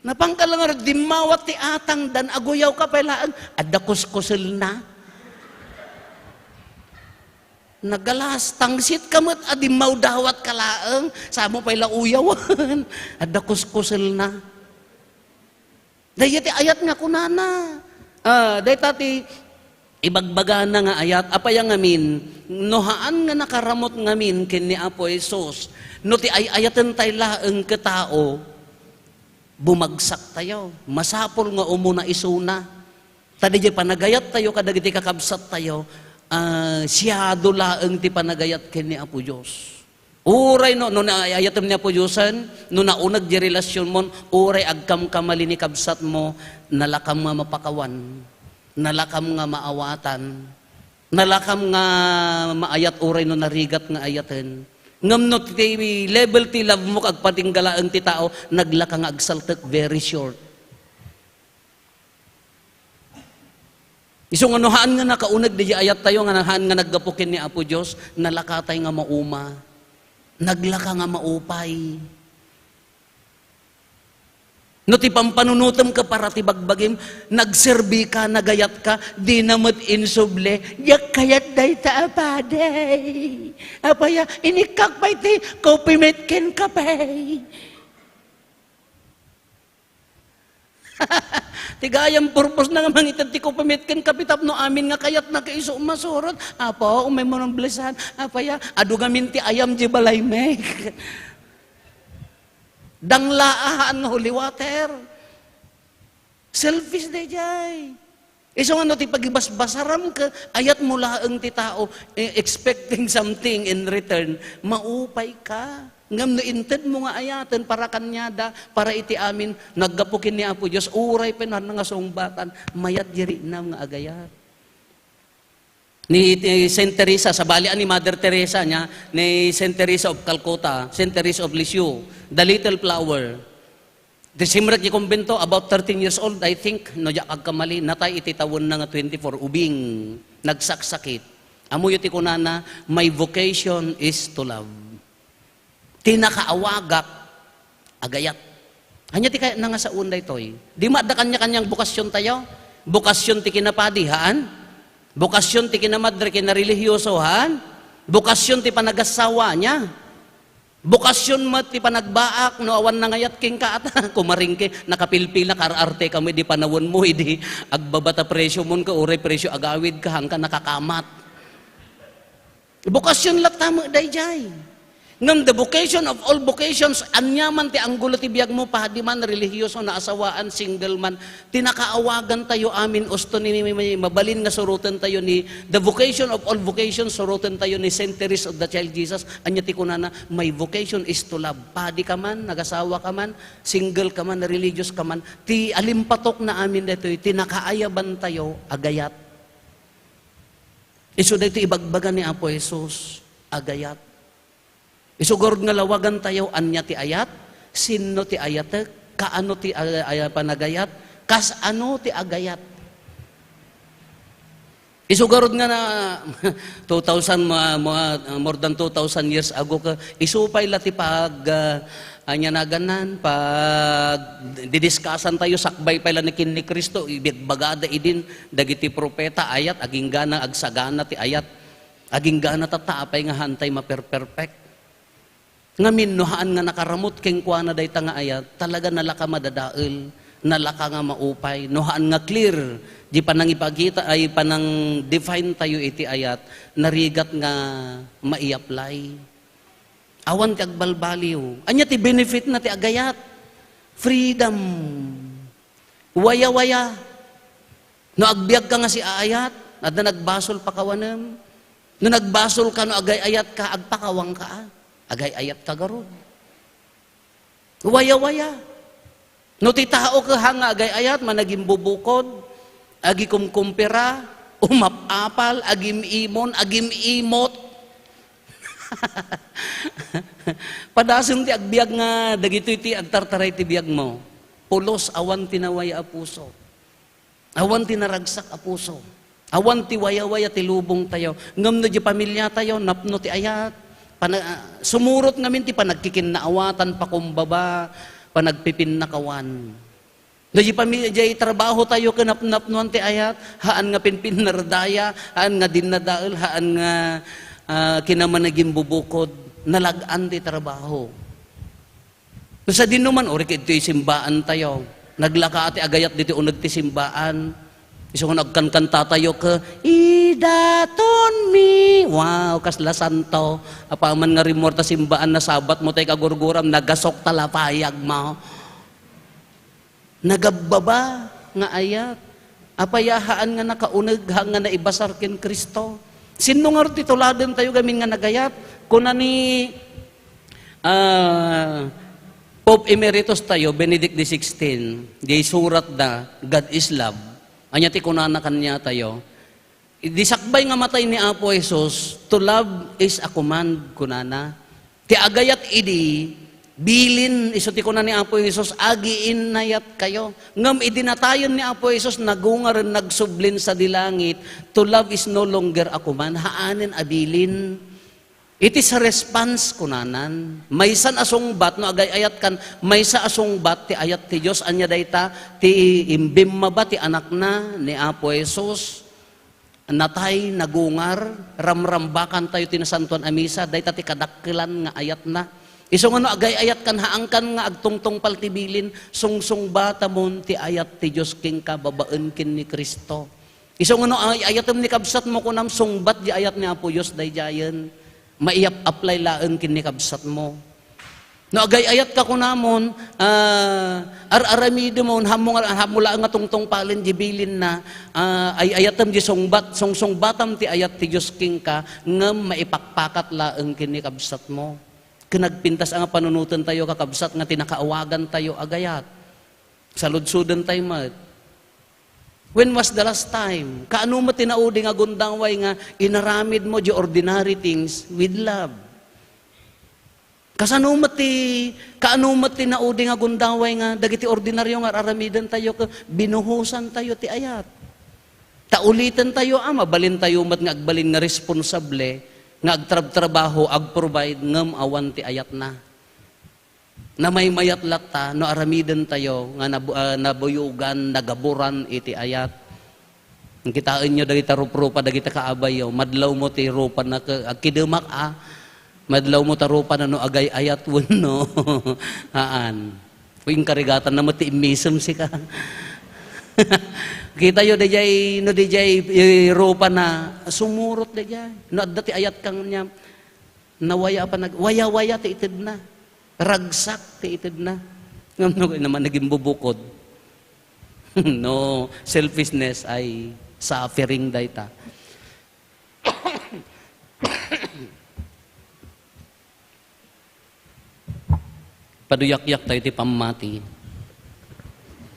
Napangka la ngarud, dimmawat ti atangdan, aguyawka pay laeng, adda kuskuselna. Nagalas, tangsit ka met a dimmawdawat ka laeng, samo pay la uyawen, adda kuskuselna. Dayta ti ayat nga kunana. Ah, dayta ti ibagbagana nga ayat, apay a ngamin, no haan nga nakaramut ngamin ken ni Apo Jesus, no ti ay-ayaten tay laeng ket tao, bumagsak tayo. Masapul nga umuna isuna. Ta diay panagayat tayo kadagiti kakabsat tayo, ah, siado laeng ti panagayat ken ni Apo Dios. Uray no, no naay-ayatem ni Apo Diosen, no nauneg diay relasionmon, uray agkamkamali ni kabsatmo, nalakam nga mapakawan, nalakam nga maawatan, nalakam nga maayat uray no narigat nga ayaten. Ngem no ti level ti love mo, agpatingga laeng ti tao, naglaka nga agsaltek, very short. Isu nga no haan nga nakauneg diay ayat tayo nga haan nga naggapu ken ni Apo Dios, nalakatay nga mauma. Naglaka nga maupay. No ti pampanunotem ket para ti bagbagim, nagserbi ka, nagayat ka, dina met insubli, "Diak kayat dayta a padi. Apay a, inikkak pay ti Coffee Mate ken kape." Gayam purpose na nga mangited ti kupamit ken kapi tapno amin nga kayatna ket isu masurot. Apo, umay mo ng blisan. Apaya, adu ngamin ti ayam di balay mek. Dangla ahaan nga holy water. Selfish dayjay. Isu nga no ti pagibasbasaram ket ayat mo laeng ti tao, eh, expecting something in return, maupay ka. Ngem no inted mo nga ayaten para kaniada, para iti amin, naggapu ken ni Apo Dios, uray pay no nga sungbatan, mayat di riknam nga agayat. Ni, ni Saint Teresa, sabali a ni Mother Teresa niya, ni Saint Teresa of Calcutta, Saint Teresa of Lisieux, the little flower. Ti simrek ti kumbento, about thirteen years old, I think, no diak agkamali, natay iti tawenna nga twenty-four, ubing, nagsaksakit. Ammoyo ti kunana, "My vocation is to love." Ti nakaawagak, agayat. Ania ti kayatna nga saoen daytoy? Di met adda kanya-kaniang bokasyon tayo? Bokasyon ti kinapadi, haan? Bokasyon ti kinamadre, kinarelihiyoso, haan? Bokasyon ti panagassawa niya. Bokasyon met ti panagbaak, no awan nangayat kenka ata, kumaring ke, nakapilpil na, kaar-arte ka mo idi panawen mo, idi agbaba ta presyo mon ka, uray presyo agawid ka, hangka nakakamat. Bokasyon latta met dayjay. Ngem the vocation of all vocations, ania man ti anggulo ti biag mo, padi man, relihiyoso, naasawaan, single man, ti nakaawagan tayo amin, usto ni, ni, ni, mabalin nga suroten tayo ni, the vocation of all vocations, suroten tayo ni Saint Teresa of the Child Jesus. Ania ti kunana, "My vocation is to love." Padi ka man, nagasawa ka man, single ka man, religious ka man, ti alimpatok na amin daytoy, ti nakaayaban tayo, agayat. Isu daytoy ibagbaga ni Apo Jesus, agayat. Isu garud nga lawagan tayo, ania ti ayat? Sinno ti ayatek? Kaano ti ay-, ay-, panagayat? Kas ano ti agayat? Isu garud nga na, two thousand, ma-, ma-, more than two thousand years ago ka, isu pay la ti pag, ah, ania naganan, pag didiskasan tayo, sakbay pay la ni ken ni Cristo, ibagbagada idin, dagiti propeta, ayat, aginggana, agsagana ti ayat. Aginggana tatta, apay nga haantay maperperpek. Ngamin, no haan nga nakaramut kenkuana dayta nga ayat, talaga nalaka madadael, nalaka nga maupay. No haan nga clear, di panangipakita, ay panang-define tayo iti ayat, narigat nga maiapply. Awan ti agbalbaliw. Ania ti benefit na ti agayat? Freedom. Wayawaya. No agbiag ka nga siaayat, adda nagbasol pakawanem. No nagbasol ka, no agay-ayat ka, agpakawang ka, ah. Agay-ayat ka garud. Wayawaya. No ti tao ka ha nga agay-ayat, managimbubukod, agikumkumpira, umap-apal, agim-imon, agim-imot. Padasem ti agbiag nga dagitoy ti agtartaray ti biag mo. Pulos, awan ti nawaya a puso. Awan ti naragsak a puso. Awan ti wayawaya ti lubong tayo. Ngem no di pamilya tayo, napno ti ayat. Pana-, sumurot ngamin ti panagkikinnaawatan, pakumbaba, panagpipinnakawan. No di pami-, di trabaho tayo, kinapnapnuan ti ayat, haan nga pinpinnardaya, haan nga dinnadael, haan nga, ah, kinamanagimbubukod, nalag-an ti trabaho. No sadino man, uri ket iti simbaan tayo. Naglaka ti agayat diti uneg ti simbaan. Isu nga nagkankanta tayo ket, "Idaton mi." Wow, kasla santo. Apaman nga rimmuar ta simbaan, nasabat mo tay kagurguram, nagasok ta lapayag mo. Nagabbaba nga ayat. Apay a haan nga nakauneg, haan nga naibasar ken Cristo. Sinno ngarud ti tuladen tayo gamin nga nagayat? Kuna ni, ah, Pope Emeritus tayo, Benedict the sixteenth, di surat da, "God is love." Ania ti kunana kaniatayo? Idi sakbay nga matay ni Apo Jesus, "To love is a command," kunana. Ti agayat idi, bilin, isu ti kuna ni Apo Jesus, "Agiinnayatkayo." Ngem idi natayen ni Apo Jesus, nagungaren, nagsublin sadi langit, "To love is no longer a command," haanen a bilin. It is a response, kunanan. Maysan a sungbat, no agay-ayatkan, maysa a sungbat ti ayat ti Dios. Ania dayta? Ti imbimmaba ti Anakna ni Apo Jesus. Natay, nagungar, ramrambakan tayo ti Nasantoan a Misa, dayta ti kadakkelan nga ayatna. Isu nga no agay-ayatkan, haankan nga agtungtungpal ti bilin, sungsungbatamon ti ayat ti Dios kenka babaen ken ni Cristo. Isu nga no ay-ayatem ni kabsatmo, kunam, sungbat di ayat ni Apo Dios daydiayen. Maiyap-apply laeng ken ni kabsatmo. No agay-ayatka, kunamon, ah, ar-aramidemon, hammo nga, hammo laeng nga tungtungpalen di bilinna, ah, ay-ayatem di sungbat, sungsungbatam ti ayat ti Dios kenka, ngem maipakpakat laeng ken ni kabsatmo. Ken nagpintas a nga panunotentayo, kakabsat, nga ti nakaawagantayo a gayat. Saludsodentayo met. When was the last time? Kaano met ti naudi nga gundaway nga inaramidmo di ordinary things with love? Kasano met ti, kaano met ti naudi nga gundaway nga dagiti ordinaryo nga ar-aramidentayo ket binuhosantayo ti ayat? Ta ulitentayo a mabalintayo met nga agbalin nga responsable, nga agtrabtrabaho, agprovide, ngem awan ti ayatna. Namaymayat latta no aramidentayo nga nabu-, ah, nabuyogan, nagaburan iti ayat. Kitaenyo dagita ruprupa dagita kaabayyo, madlawmo ti rupana ke-, agkidemak a, madlawmo ta rupana no agay-ayat wenno haan. Inkarigatan na met ti immisem sika. Kitayo daydiay, no daydiay, eh, rupana, sumurot daydiay. No adda ti ayat kaniam, nawaya a panag-, waya-waya ti itedna. Ragsak ti itedna. Ngem no, naman naging bubukod. No, selfishness ay suffering dayta. Paduyakyaktayo ti pammati.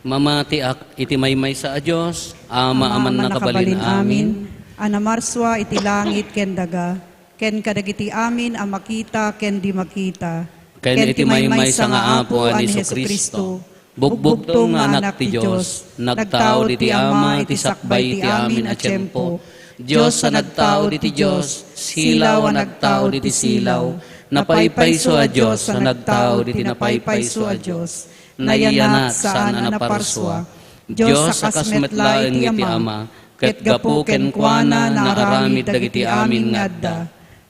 Mamatiak iti maymaysa a Dios, Ama a mannakabalin amin, a namarsua iti langit ken daga, ken kadagiti amin a makita ken di makita, ken iti maymaysa nga Apo a ni Jesu-Cristo, bugbugtong nga Anak ti Dios, nagtao diti Ama iti sakbay ti amin a tiempo. Dios a nagtao diti Dios, silaw a nagtao diti silaw, napaypayso a Dios a nagtao diti napaypayso a Dios, nayanat, saan a naparsua. Dios a kas met laeng iti Ama, ket gapu kenkuana naaramid dagiti amin nga adda.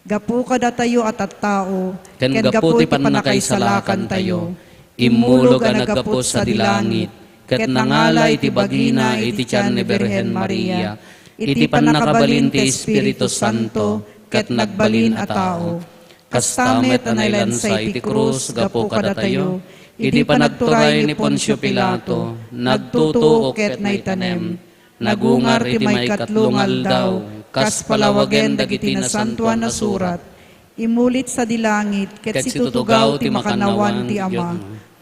Gapu kadatayo a tattao, ken gapu ti pannakaisalakantayo, immulog a naggapu sadi langit, ket nangala iti bagina iti tian ni Birhen Maria, iti pannakabalin ti Espiritu Santo, ket nagbalin a tao. Kasta met a nailansa iti krus gapu kadatayo, idi panagturay ni Poncio Pilato, nagtutuok ket naitanem. Nagungar iti maikatlo nga aldaw, kas palawagen dagiti Nasantoan a Surat. Immulit sadi langit, ket situtugaw ti makannawan ti Ama.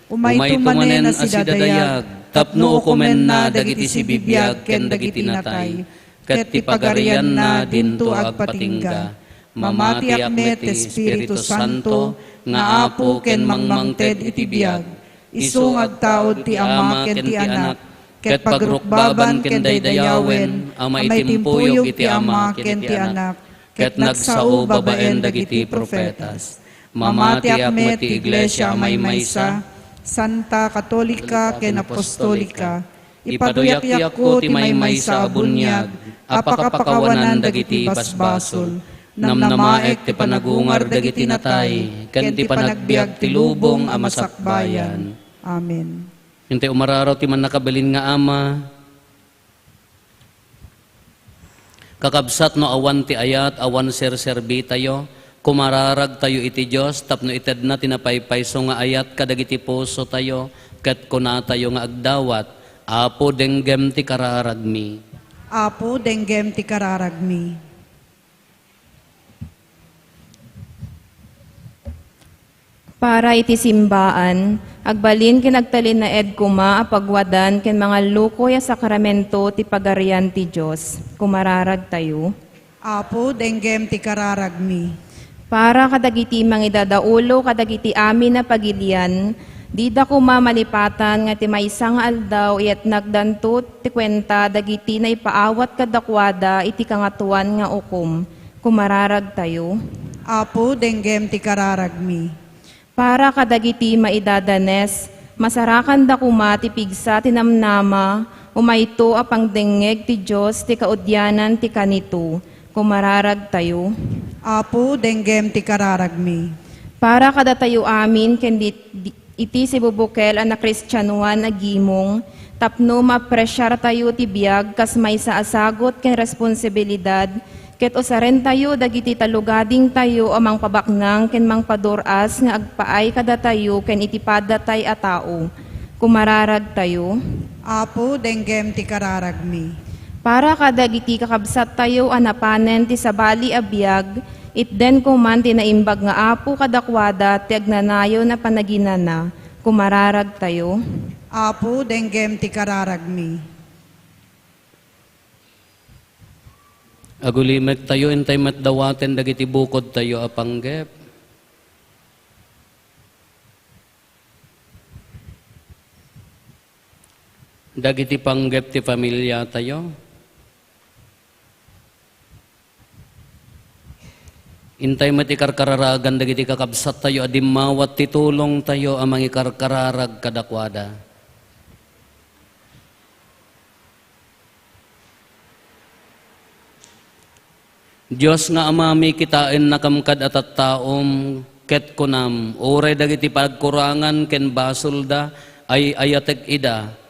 Umayto manen a sidadayag, tapno ukomenna dagiti sibibiag ken dagiti natay, ket ti pagarianna dinto agpatingga. Mamatiak met ti Espiritu Santo, nga Apo ken mangmangted iti biag. Isu nga agtaud ti Ama ken ti Anak, ket pagrukbaban ken daydayawen a maitimpuyog iti Ama ken ti Anak, ket nagsao babaen dagiti profetas. Mamatiak met ti Iglesia a maymaysa, santa, katolika, ken apostolika. Ipaduyakyakko ti maymaysa a buniag a pakapakawanan dagiti basbasol. Namnamaek ti panagungar dagiti natay, ken ti panagbiag ti lubong a masakbayan. Amen. Intay umararaw ti mannakabalin nga Ama. Kakabsat, no awan ti ayat, awan serserbitayo, kumararagtayo iti Dios tapno itedna ti napaypayso nga ayat kadagiti pusotayo, ket kunatayo nga agdawat, Apo, denggem ti kararagmi. Apo, denggem ti kararagmi. Para iti simbaan, agbalin ken agtalinaed koma a pagwadan ken mangallukoy a sakramento ti Pagarian ti Dios. Kumararagtayo. Apo, denggem ti kararagmi. Para kadagiti mangidadaulo kadagiti amin a pagilian, dida koma malipatan nga ti maysa nga aldaw iyatnagdanto ti kuenta dagiti naipaawat kadakuada iti Kangatoan nga ukom. Kumararagtayo. Apo, denggem ti kararagmi. Para kadagiti maidadanes, masarakanda koma ti pigsa ti namnama, umayto a pangdengngeg ti Dios ti kaudianan ti kanito. Kumararagtayo. Apo, denggem ti kararagmi. Para kadatayo amin ken di-, di-, iti sibubukel a nakristianoan a gimong, tapno maapresiartayo ti biag kas maysa a sagut ken responsibilidad, ket usarentayo dagiti talugadingtayo a mangpabaknang ken mangpadur-as nga agpaay kadatayo ken iti padatay a tao. Kumararagtayo. Apo, denggem ti kararagmi. Para kadagiti kakabsattayo a napanen ti sabali a biag, itden koma ti naimbag nga Apo kadakuada ti agnanayon a panaginana. Kumararagtayo. Apo, denggem ti kararagmi. Agulimektayo, intay met dawaten dagiti bukodtayo a panggep. Dagiti panggep ti familiatayo. Intay met ikarkararagan dagiti kakabsattayo a dimmawat ti tulongtayo a mangikarkararag kadakuada. Dios nga Amami, kitaennakam kad-a tattaom, ket kunam, uray dagiti pagkurangan ken basolda, ay-ayatek ida.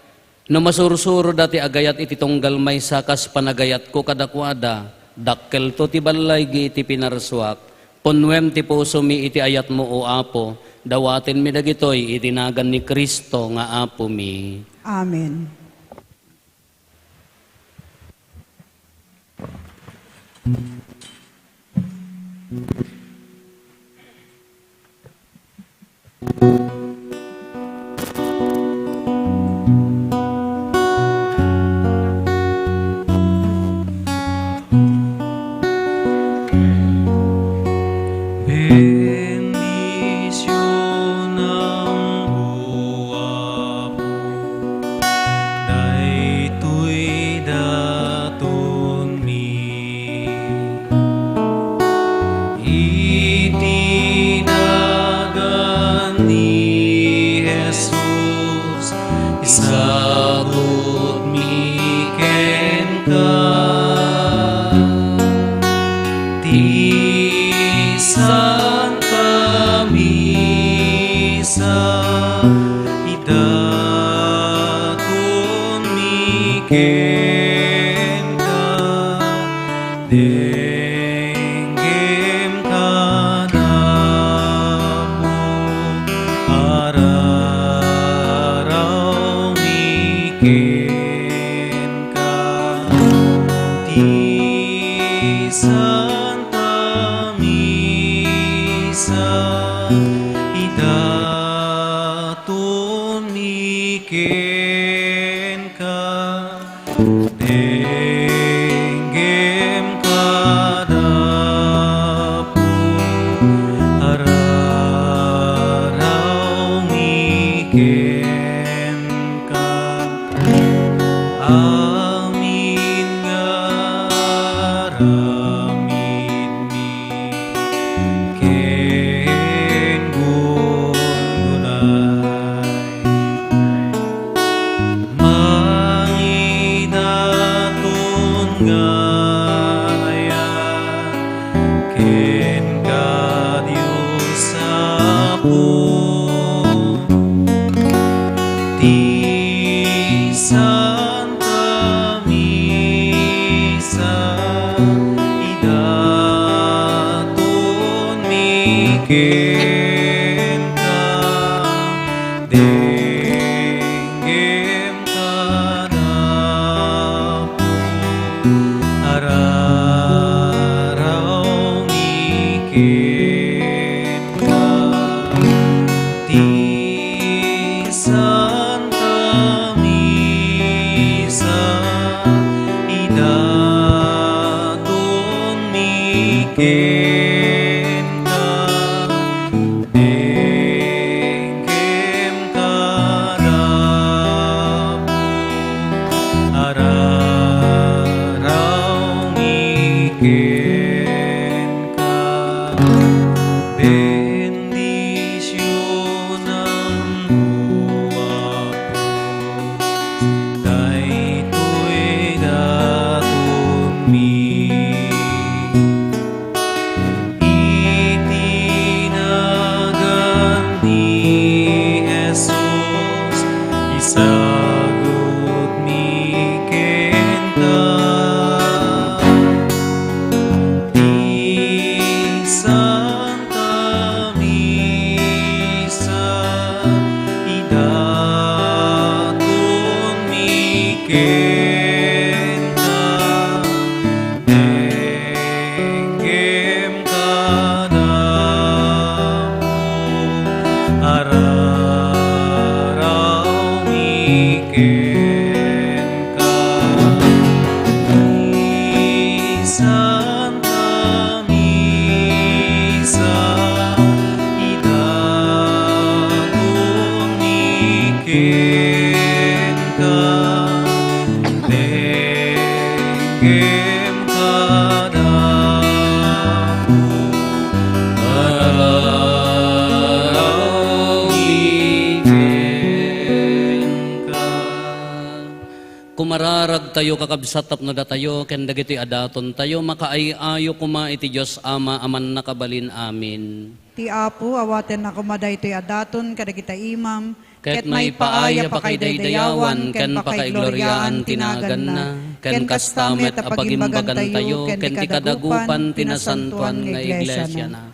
No masursuroda ti agayat iti tunggal maysa kas panagayatko kadakuada, dakkelto ti ballaygi iti pinarsuak. Punnuem ti pusomi iti ayatmo, O Apo, dawatenmi dagitoy iti nagan ni Cristo nga Apomi. Amen. Bendisionam, O Apo, daytoy datonmi. Iti nagan ni Jesus, isagutmi kenka ti Santa Misa. Idatonmi kenka, denggem kad-apo, ararawmi kenka ti Santa Misa. Ida- tonmi kenka, denggem kad-apo, ararawmi kenka, amin nga aramidmi. Ken gungunay, mangidaton nga ayat kenka, Dios Apo, ti Santa Misa. Idatonmi kenka, denggem kad-apo, Ken kada apo, aramid kenka. Kumararagtayo, kakabsat, tapno datayo ken dagitoy a datontayo makaay-ayo koma iti Dios Ama a Mannakabalin. Amen. Ti Apo, awatenna koma daytoy a daton kadagita imam, ket maipaay a pakaidaydayawan ken pakaigloriaan ti naganna, ken kasta met a pagimbagantayo ken ti kadagupan ti nasantoan nga iglesiana.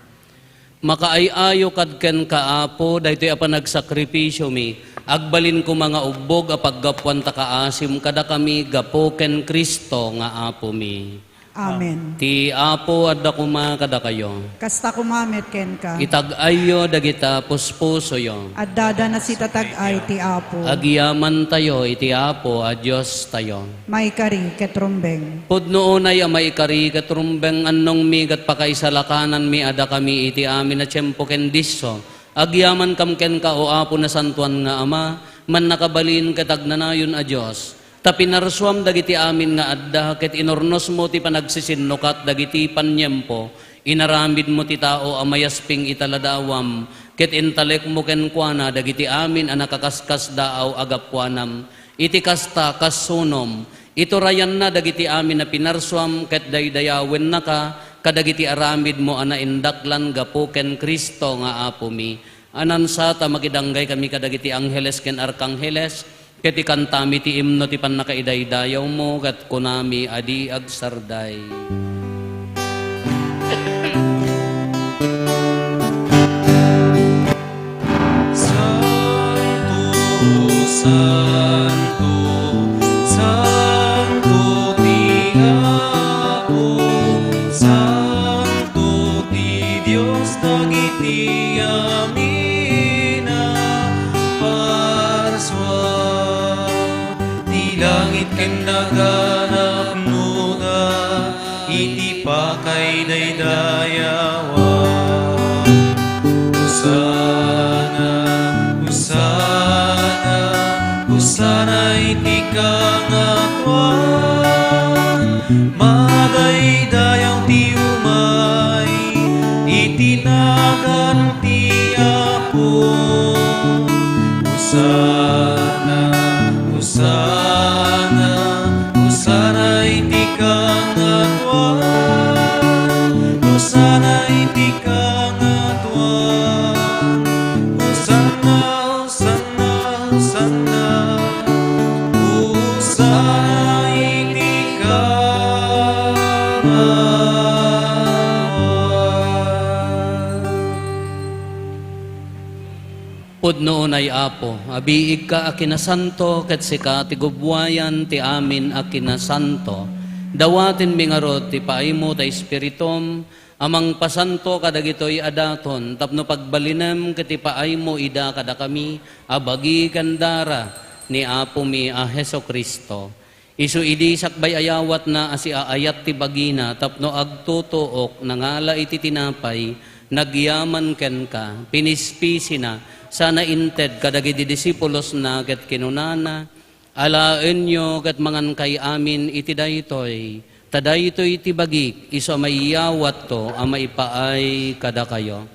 Makaay-ayo kad kenka, Apo, daytoy a panagsakrifisiomi, agbalin koma nga ugbog a paggapuan ta kaasim kadakami gapu ken Cristo nga Apomi. Amen. Ti Apo adda koma kadakayo. Kasta koma met kenka. Itag-ayyo dagita puspusoyo. Addada nasitatag-ay ti Apo. Agyamantayo iti Apo a Diostayo. Maikari ket rumbeng. Pudno unay a maikari ket rumbeng, annongmi ket pakaisalakananmi a dakami iti amin a tiempo ken disso. Agyamankam kenka, O Apo, nasantoan nga Ama, mannakabalin ket agnanayon a Dios. Ta pinarsuam dagiti amin nga adda, ket inurnosmo ti panagsisinnukat dagiti paniempo. Inaramidmo ti tao a mayasping ita ladawam, ket intalekmo kenkuana dagiti amin a nakaskaskasdaaw a gapuanam. Iti kasta, kas sunom, iturayanna dagiti amin a pinarsuam ket daydayawennaka kadagiti aramidmo a naindaklan gapu ken Cristo nga Apomi. Anansa ta makidanggay kami kadagiti angheles ken arkangheles, ket ikantami ti imno ti pannakaidaydayawmo, ket kunami a di agsarday. Santo, santo, santo ti Apo, santo ti Dios dagiti amin a parsua. Ti langit ken daga napnoda iti pakaidaydayawam. Hosanna, Hosanna, Hosanna iti kangatoan. Madaydayaw ti umay iti nagan ti Apo. Hosanna, Hosanna, Hosanna iti kangatoan. Hosanna iti kangatoan. Hosanna, Hosanna, Hosanna, Hosanna iti kangatoan. Pudno unay, Apo, a biigka a kinasanto, ket sika ti gubbuayan ti amin a kinasanto. Dawatenmi ngarud ti paaymo ta Espiritum a mangpasanto kadagitoy a daton tapno pagbalinem ket ipaaymo ida kadakami a bagi ken dara ni Apomi a Jesu-Cristo. Isu idi sakbay a yawatna a siaayat ti bagina tapno agtutuok, nangala iti tinapay, nagyaman kenka, pinispisina, sana inted kadagiti disipulosna ket kinunana, "Alaenyo ket mangankay amin iti daytoy, ta daytoy ti bagik, isu a maiyawatto a maipaay kadakayo."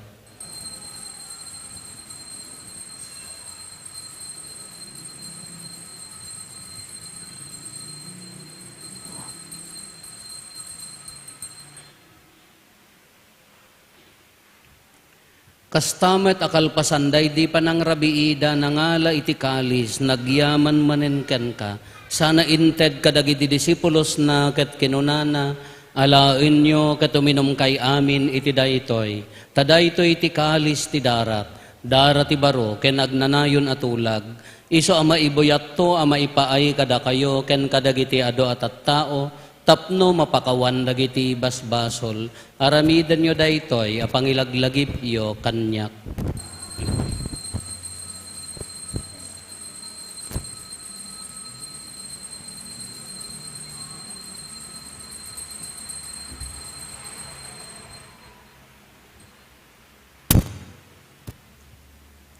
Kasta met a kalpasan daydi panangrabiida, nangala iti kalis, nagyaman manen kenka, sana inted kadagiti disipulosna ket kinunana, "Alaenyo ket uminumkay amin iti daytoy, ta daytoy ti kalis ti darak, dara ti baro ken agnanayon a tulag, isu a maibuyatto a maipaay kadakayo ken kadagiti adu a tattao, tapno mapakawan dagiti basbasol. Aramidenyo daytoy a pangilaglagipyo kaniak."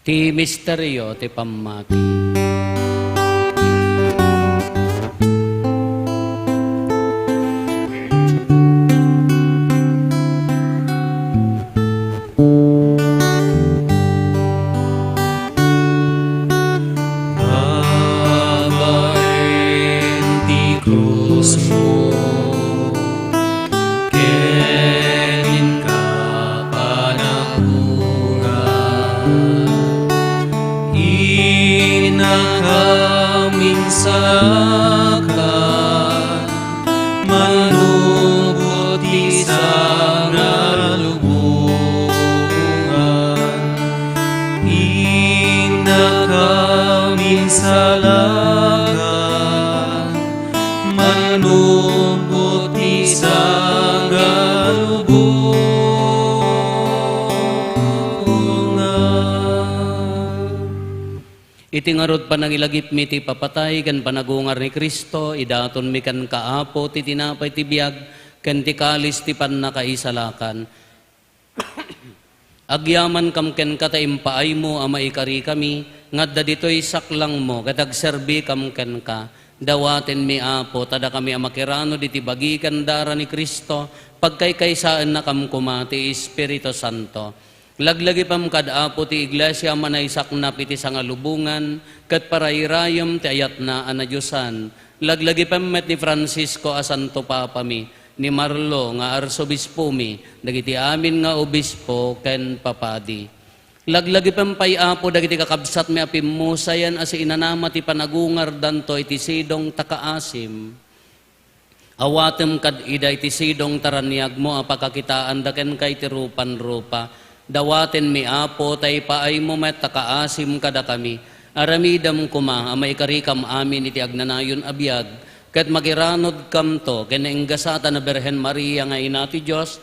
Ti misterio ti pammati. krusmo, ken inka panagungar. Innakam insalakan, manubot ti sangalubongan. Innakam insalakan, manubot ti sangalubongan. Iti ngarud panangilagipmi ti ipapatay ken panagungar ni Cristo, idatonmi kenka, Apo, ti tinapay ti biag ken ti kalis ti pannakaisalakan. Agyamankam kenka ta impaaymo a maikarikami nga adda ditoy saklangmo ket agserbikam kenka. Dawatenmi, Apo, ta dakami a makiranod iti bagi ken dara ni Cristo, pagkaykaysaennakam koma ti Espiritu Santo. Laglagipem kad, Apo, ti iglesia a manaisaknap iti sangalubongan ket parayrayem ti ayatna a nadiosan. Laglagipem met ni Francisco a Santo Papami, ni Marlo nga Arsobispomi, dagiti amin nga obispo ken papadi. Laglagipem pay, Apo, dagiti kakabsatmi a pimmusayan a siinanama ti panagungardanto iti sidong ta kaasim. Awatem kad ida iti sidong ta raniagmo a pakakitaanda kenka iti rupan-rupa. Dawatenmi, Apo, ta ipaaymo met ta kaasim kadakami. Aramidem koma a maikarikam amin iti agnanayon a biag, ket makiranodkamto ken nainggasat a Birhen Maria nga Ina ti Dios,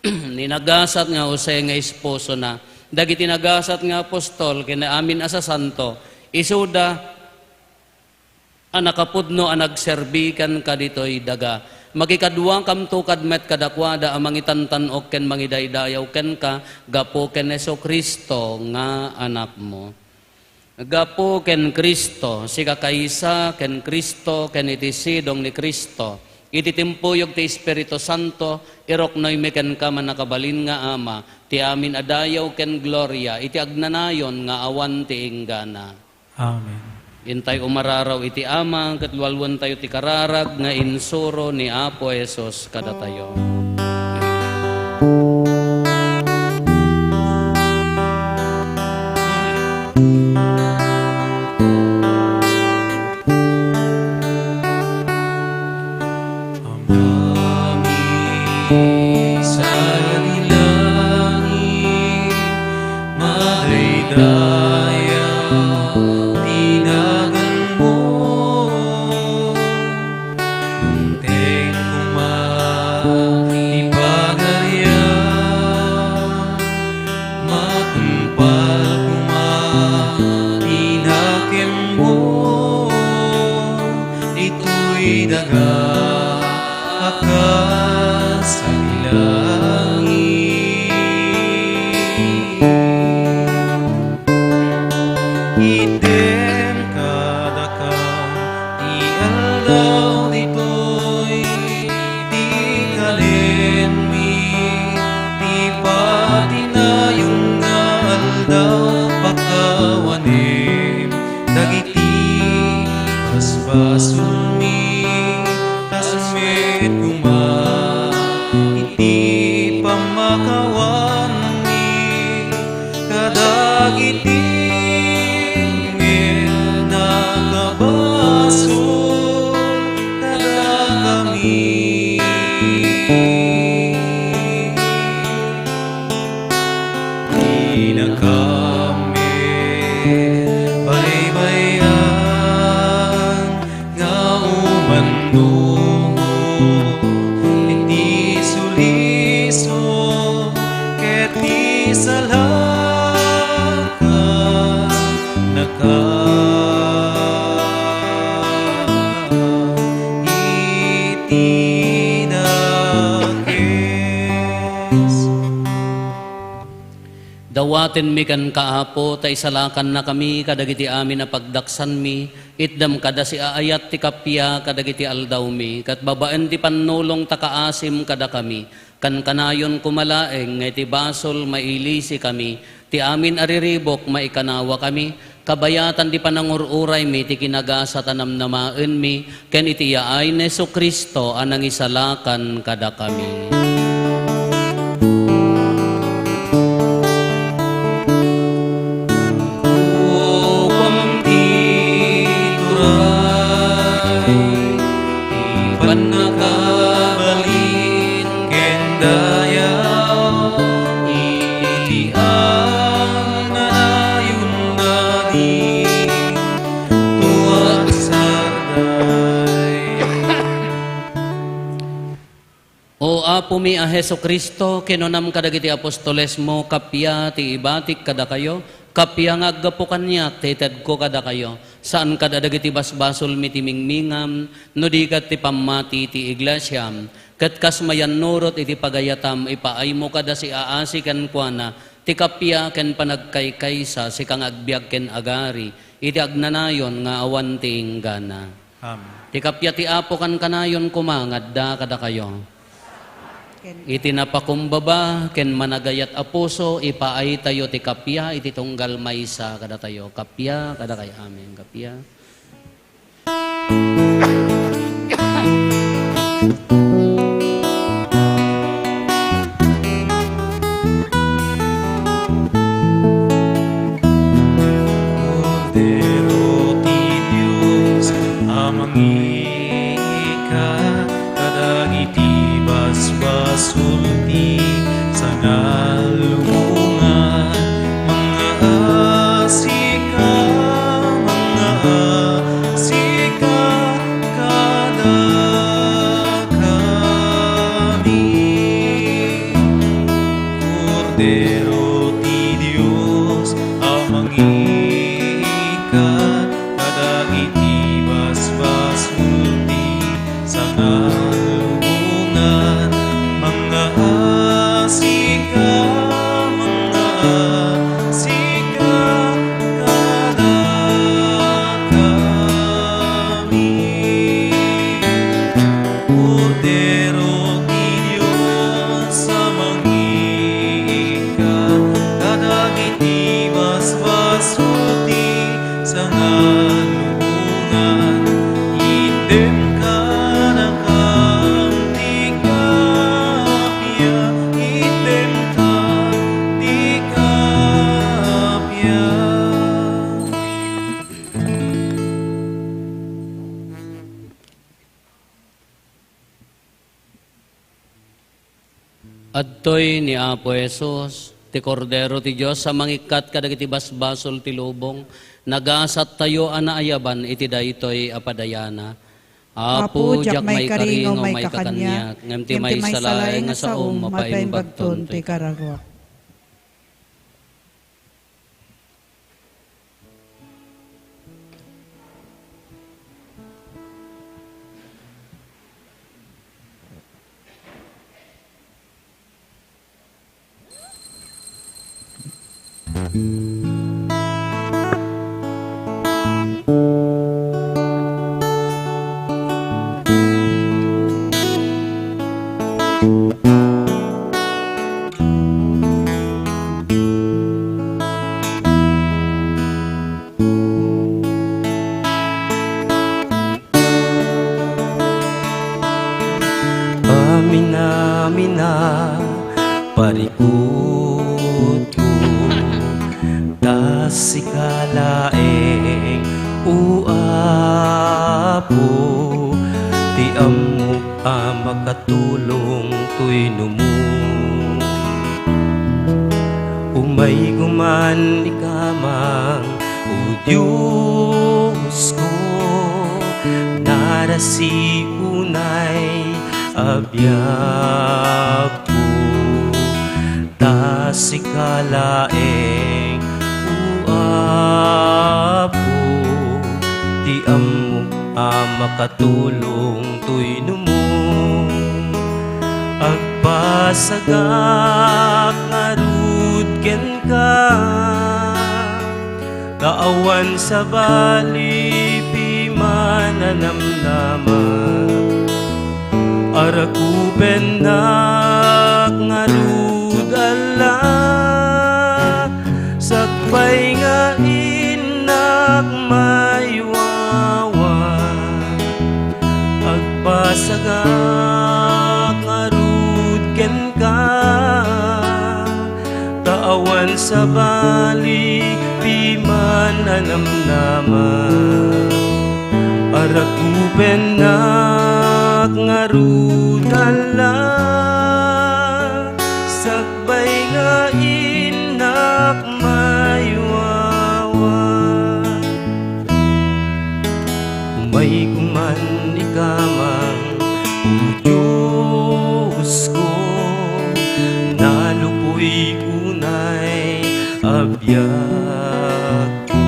ni nagasat nga Jose nga esposona, dagiti nagasat nga apostol ken amin a sasanto, isuda a nakapudno a nagserbi kenka ditoy daga. Makikaduakamto kad met kadakuada a mangitantan-ok ken mangidaydayaw kenka gapu ken Jesu-Cristo nga Anakmo. Gapu ken Cristo, sika kaysa ken Cristo, ken iti sidong ni Cristo, iti timpuyog ti Espiritu Santo, iruknoymi kenka, Mannakabalin nga Ama, ti amin a dayaw ken gloria iti agnanayon nga awan ti inggana. Amen. Intay umararaw iti Ama, ket lualuentayo ti kararag nga insuro ni Apo Jesus kadatayo. Amami sadi langit, madaydayaw ti naganmo. Dumteng koma ti pagariam, matungpal koma ti nakemmo ditoy daga a kas iti langit. Itdem kadakam ti aldaw ditoy, ti kalinmi, ti patinayon nga aldaw, pakawanem dagiti basbasolmi, kas met koma iti pammakawanmi kadagiti met nakabasol kadakami. Inakam met baybay-an nga umannong iti suliso ket ti salakannaka iti dakes. Dawatenmi kenka, Apo, ta isalakannakami kadagiti amin a pagdaksanmi. Itdem kada siaayat ti kappia kadagiti aldawmi, ket babaen ti pannulong ta kaasim kadakami. Kankanayon koma laeng nga iti basol mailisikami, ti amin a riribuk maikanawakami, Kabayatan ti panangur-uraymi ti kinagasat a namnamaenmi ken iti yaay ni Jesu-Cristo a nangisalakan kadakami. Upam ti turay ti pannakabalin ken dayaw iti ananayon dagiti tuak sarday. O Apomi a Jesu-Cristo, kinunam kadagiti apostolesmo, kappia ti ibatik kadakayo, kappia nga aggapu kaniak ti itedko kadakayo, saan kadagiti basbasolmi ti mingmingam, no di ket ti pammati ti iglesiam, ket kas mayannurot iti pagayatam, ipaaymo kada siaasi kenkuana ti kappia ken panagkaykaysa, sika nga agbiag ken agari, iti agnanayon nga awan ti inggana. Amen. Ti kappia ti Apo kankanayon koma nga adda kadakayo. Ken iti napakumbaba ken managayat a puso, ipaaytayo ti kappia iti tunggal maysa kadatayo. Kappia kadakayo. Amen. Kappia. Kordero ti Dios a mangikat kadagiti basbasol ti sangalubongan, mangngaasika, mangngaasika kadakami. Kordero ti Dios a mangikat kadagiti basbasol ti sangalubongan, mangngaasika, mangngaasika kadakami. Kordero ti Dios a mangikat kadagiti basbasol ti sangalubongan, itedka kadakami ti kappia, itedka ti kappia. Adtoy ni Apo Jesus, ti Kordero ti Dios a mangikkat kadagiti basbasol ti lubong. Nagasattayo a naayaban iti daytoy a padayana. Apo, diak maikari nga umayka kaniak, ngem ti maysa laeng nga saom, mapaimbagton ti kararuak. Amin, amin a parikutko, ta sika laeng, O Apo, ti ammok a makatulong toy numo. Umayko man ikamang, O Diosko, narasi unay a biagko. Ta sika laeng, O Apo, ti ammok a makatulong toy numo. Agbasagak ngarud kenka, ta awan sabali piman a namnamam. Arakupennak ngarud, Alla, sakbay nga innak Pasagak ngarud kenka, ta awan sabali piman a namnama. Arakupennak ngarud, Alla, sakbay nga innak maywawa. Umayko man ikamang, O Diosko, nalupoy unay a biagko.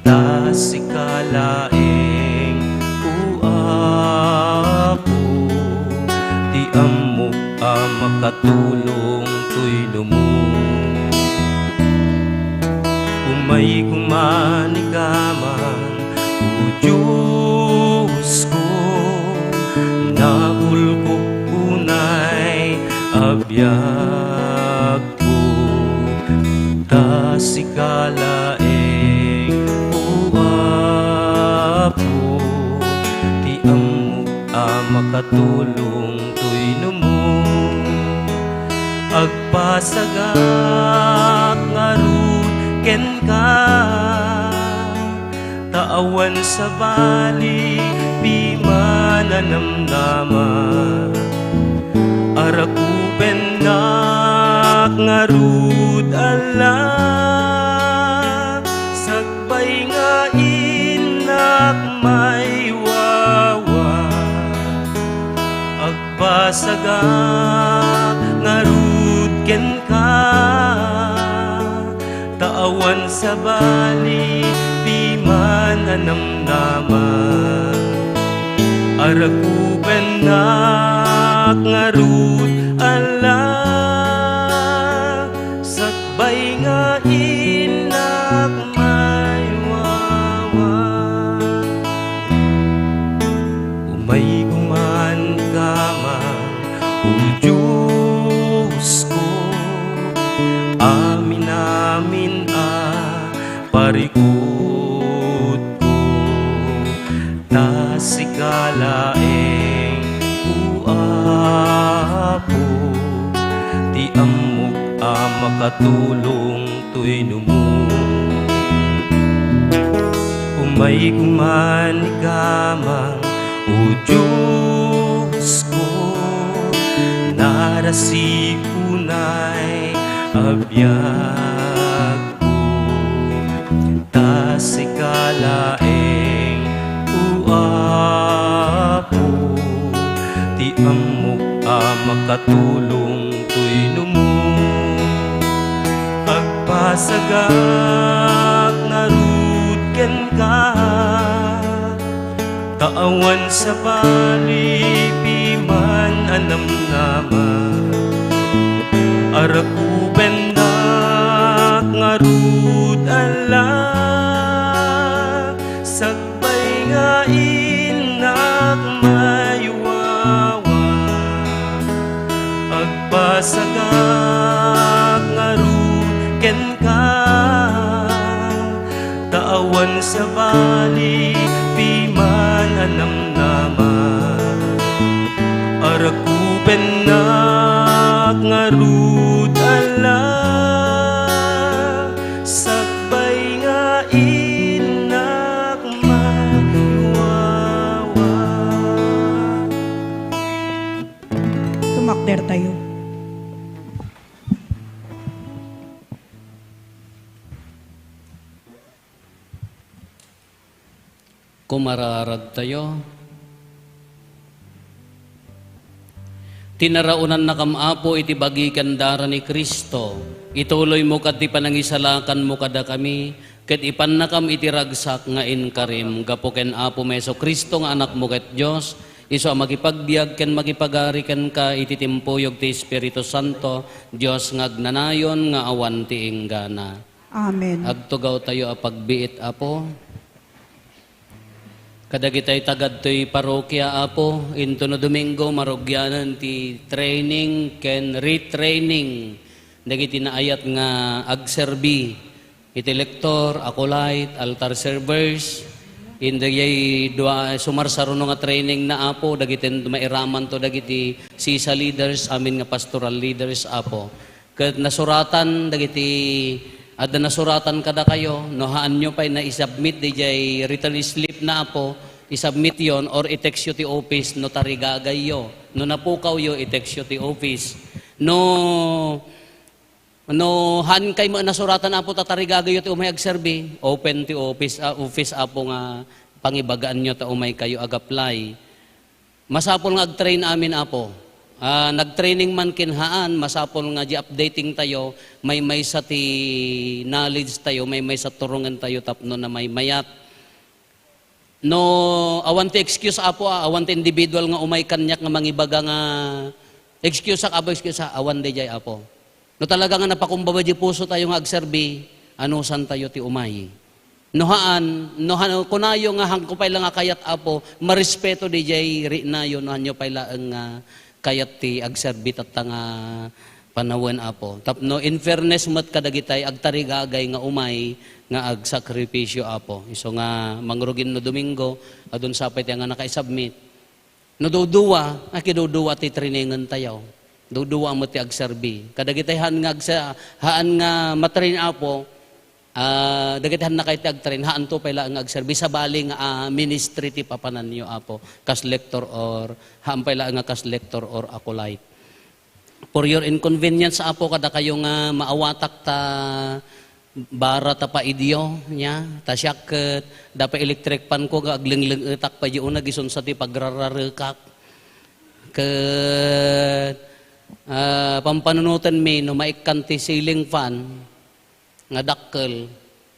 Ta sika laeng, O Apo, ti ammok a makatulong toy numo. Umayko man ikamang, O Diosko, naulkok unay a biagko. Ta sika laeng, O Apo, ti ammok a makatulong toy numo. Agpasagak ngarud kenka, ta awan sabali piman a namnama. Arakupennak ngarud, Alla, sakbay nga innak maywawa. Agpasagak ngarud kenka, ta awan sabali piman a namnama. Arakupennak ngarud, Alla, sakbay nga innak maywawa. Umayko man ikamang, O Diosko, aminamin a parikutko. Ta sika laeng, O Apo, ti ammok a makatulong toy numo. Umayko man ikamang, O Diosko, narasi unay a biagko. Ta sika laeng, O Apo, ti ammok a makatulong toy numo. Agpasagak ngarud kenka, ta awan sabali piman a namnama. Arakupennak ngarud, Alla, sakbay nga innak maywawa. Agpasagak ngarud kenka, ta awan sabali piman a namnama. Arakupennak ngarud, Alla, sakbay nga innak maywawa. Sumakder tayo. Kumararag tayo. Tinaraonannakam, Apo, iti bagi ken dara ni Cristo. Ituloymo kadi ti panangisalakanmo kadakami, ket ipannakam iti ragsak nga inkarim. Gapu ken Apo Jesu-Cristo nga Anakmo ket Dios, isu a makipagbiag ken makipagari kenka iti timpuyog ti Espiritu Santo, Dios nga agnanayon nga awan ti inggana. Amen. Agtugaw tayo a pagbiit, Apo. Kadagitay tagad toy parokia, Apo, intono Domingo, marugianan ti training ken retraining dagiti naayat nga agserbi iti lector, acolyte, altar servers, Daydiay dua, sumarsaruno nga training na, Apo, dagiti mairamanto dagiti sisa leaders, amin nga pastoral leaders, Apo. Ket nasuratan dagiti, adda nasuratan kadakayo, no haanyo pay na isubmit daydiay return slip na, Apo, isubmityon or i-textyo ti office no tarigagayyo, no napukawyo, i-textyo ti office. No, no haankay met nasuratan, Apo, ta tarigagayyo ti umay agserbi, open ti office, ah, office, Apo, nga pangibagaanyo ta umay kayo ag-apply. Masapul nga agtrain amin, Apo. Ah, nagtraining man ken haan, masapul nga di updating tayo, maymaysa ti knowledge tayo, maymaysa turongen tayo tapno namaymayat. No, awan ti excuse, Apo, ah, awan ti individual nga umay kaniak nga mangibaga nga, "Excuse-ak, Apo, excuse-ak." Awan daydiay, Apo. No talaga nga napakumbaba di puso tayo nga agserbi, anusan tayo ti umay. No haan, no han-, kunayo nga haanko pay la nga kayat, Apo, marespeto daydiay riknayo, no haanyo pay laeng nga kayat ti agserbi tatta nga panawen, Apo. Tapno in fairness met kadagitay agtarigagay nga umay nga agsakripisyo, Apo. Isu nga mangrugin no Domingo, adun sa pay ti nga nakaisubmit. No duduwa, a, kiduduwa ti trainingen tayo. Duduwa met ti agserbi. Kadagiti haan nga agsa-, haan nga matrain, Apo, ah, dagiti haannakay ti agtrain, haanto pay laeng nga agserbi, sabali nga, ah, ministry ti papananyo, Apo, kas lector or, haan pay laeng nga kas lector or acolyte. For your inconvenience, Apo, kadakayo nga maawatak ta bara ta paidyo, nia, ta siak ket dapay electric fan ko nga aglengleng-etak pay di uneg isunsa ti pagrararekak. Ket, ah, pampanunotenmi no maikkan ti ceiling fan nga dakkel,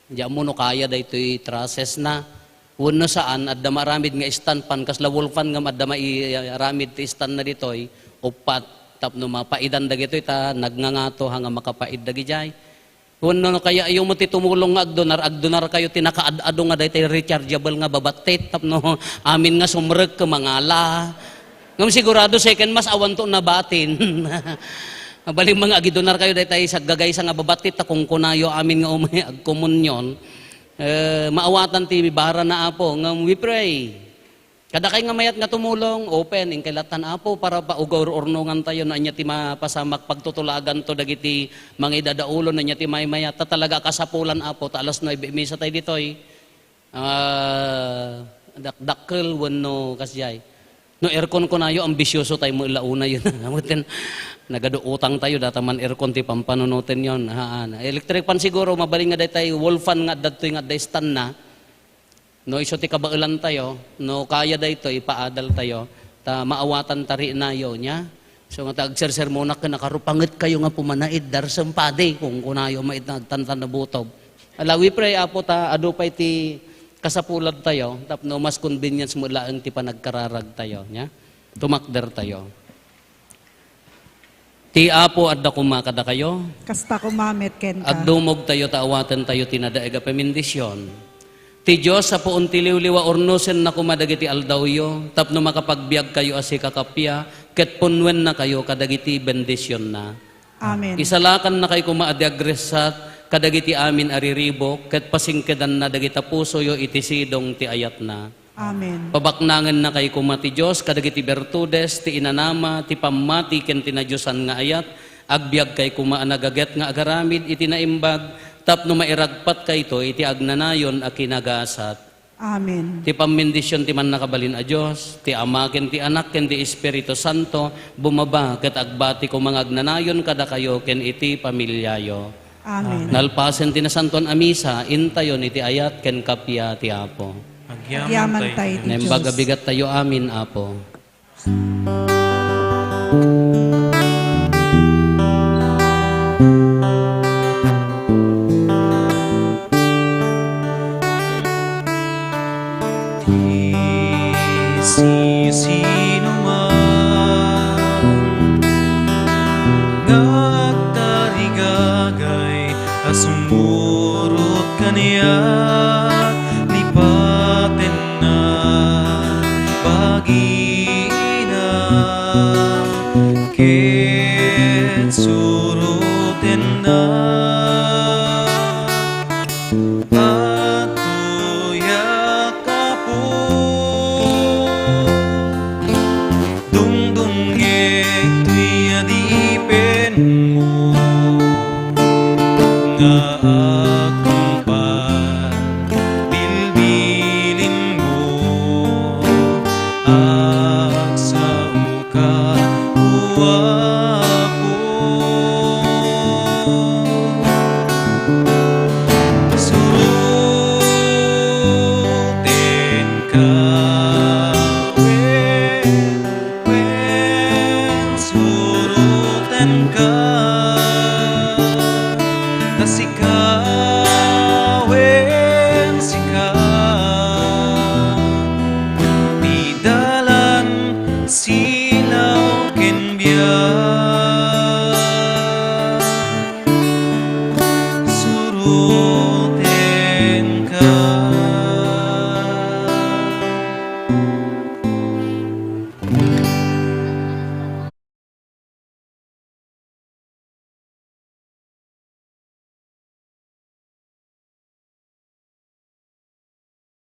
di ammo no kaya daytoy trusses na. Wenno saan, adda maaramid nga stand fan, kasla wall fan ngem adda maiaramid ti stand na ditoy, uppat, tapno mapaidan dagitoy ta nagngangato ha nga makapaid dagidiay. Wenno no kayatyo met ti tumulong nga agdonar, agdonarkayo ti nakaad-ado nga daytoy rechargeable nga babattit tapno amin nga sumrek ket mangala. Ngem sigurado second mass awanto nabatin. Mabalin nga agidonarkayo daytoy saggagaysa nga babattit ta kunkunayo amin nga umay agkomunyon. Eh, maawatan ti barana, Apo, ngem we pray. Kadakay nga mayat nga tumulong, open, inkay lattan, Apo, para pa ugaur-urnongan tayo no ania ti mapasamak, pagtutulaganto dagiti mangidadaulon no ania ti maymayat. Ta talaga kasapulan, Apo, ta alas nuebe misa tayo ditoy. Ah, dak-, dakkel wenno kasdiay. No aircon kunayo, ambisyoso tayo met la unay. Amutin, nagadu utang tayo, data man aircon ti pampanunoten yon. Haan. Electric fan siguro, mabalin nga daytay wall fan nga adda ditoy nga adda stand na. No isu ti kabaelan tayo, no kaya daytoy, ipaadal tayo, ta maawatan ta riknayo, nia? So, nga ta agsersermonak ken nakarupanget kayo nga pumanaid, darsem padi, kunkunayo, mait na agtantan na butob. Ala, we pray, Apo, ta adu pay ti kasapulan tayo, tapno mas convenience met laeng ti panagkararag tayo, nia? Tumakder tayo. Ti Apo adda koma kadakayo. Kasta koma met kenka. Agdumog tayo ta awaten tayo ti nadaig a pemendisyon. Ti Dios a puon ti liwliwa, urnosenna koma dagiti aldawyo, tapno makapagbiag kayo a sika kappia, ket punnoenna kayo kadagiti bendisionna. Amen. Isalakanna kayo koma a di agressat kadagiti amin a riribuk, ket pasingkedanna dagita pusoyo iti sidong ti ayatna. Amen. Pabaknangenna kayo koma ti Dios kadagiti bertudes, ti inanama, ti pammati ken ti nadiosan nga ayat, agbiag kayo koma a nagaget nga agaramid iti naimbag, tapno mairagpat kayto iti agnanayon a kinagasat. Amen. Ti pammendision ti Mannakabalin a Dios, ti Ama ken ti Anak ken ti Espiritu Santo, bumaba ket agbati koma nga agnanayon kadakayo ken iti familiayo. Amen. Nalpasen ti nasantuan a misa, intayon iti ayat ken kappia ti Apo. Agyaman tayo iti Dios. Naimbag a bigat tayo amin, Apo. Ti sisinoman nga agtarigagay a sumurot kaniak, lipatenna bagina ket surotenna. Adtoyak a sika ti dalan, silaw ken biag. Suro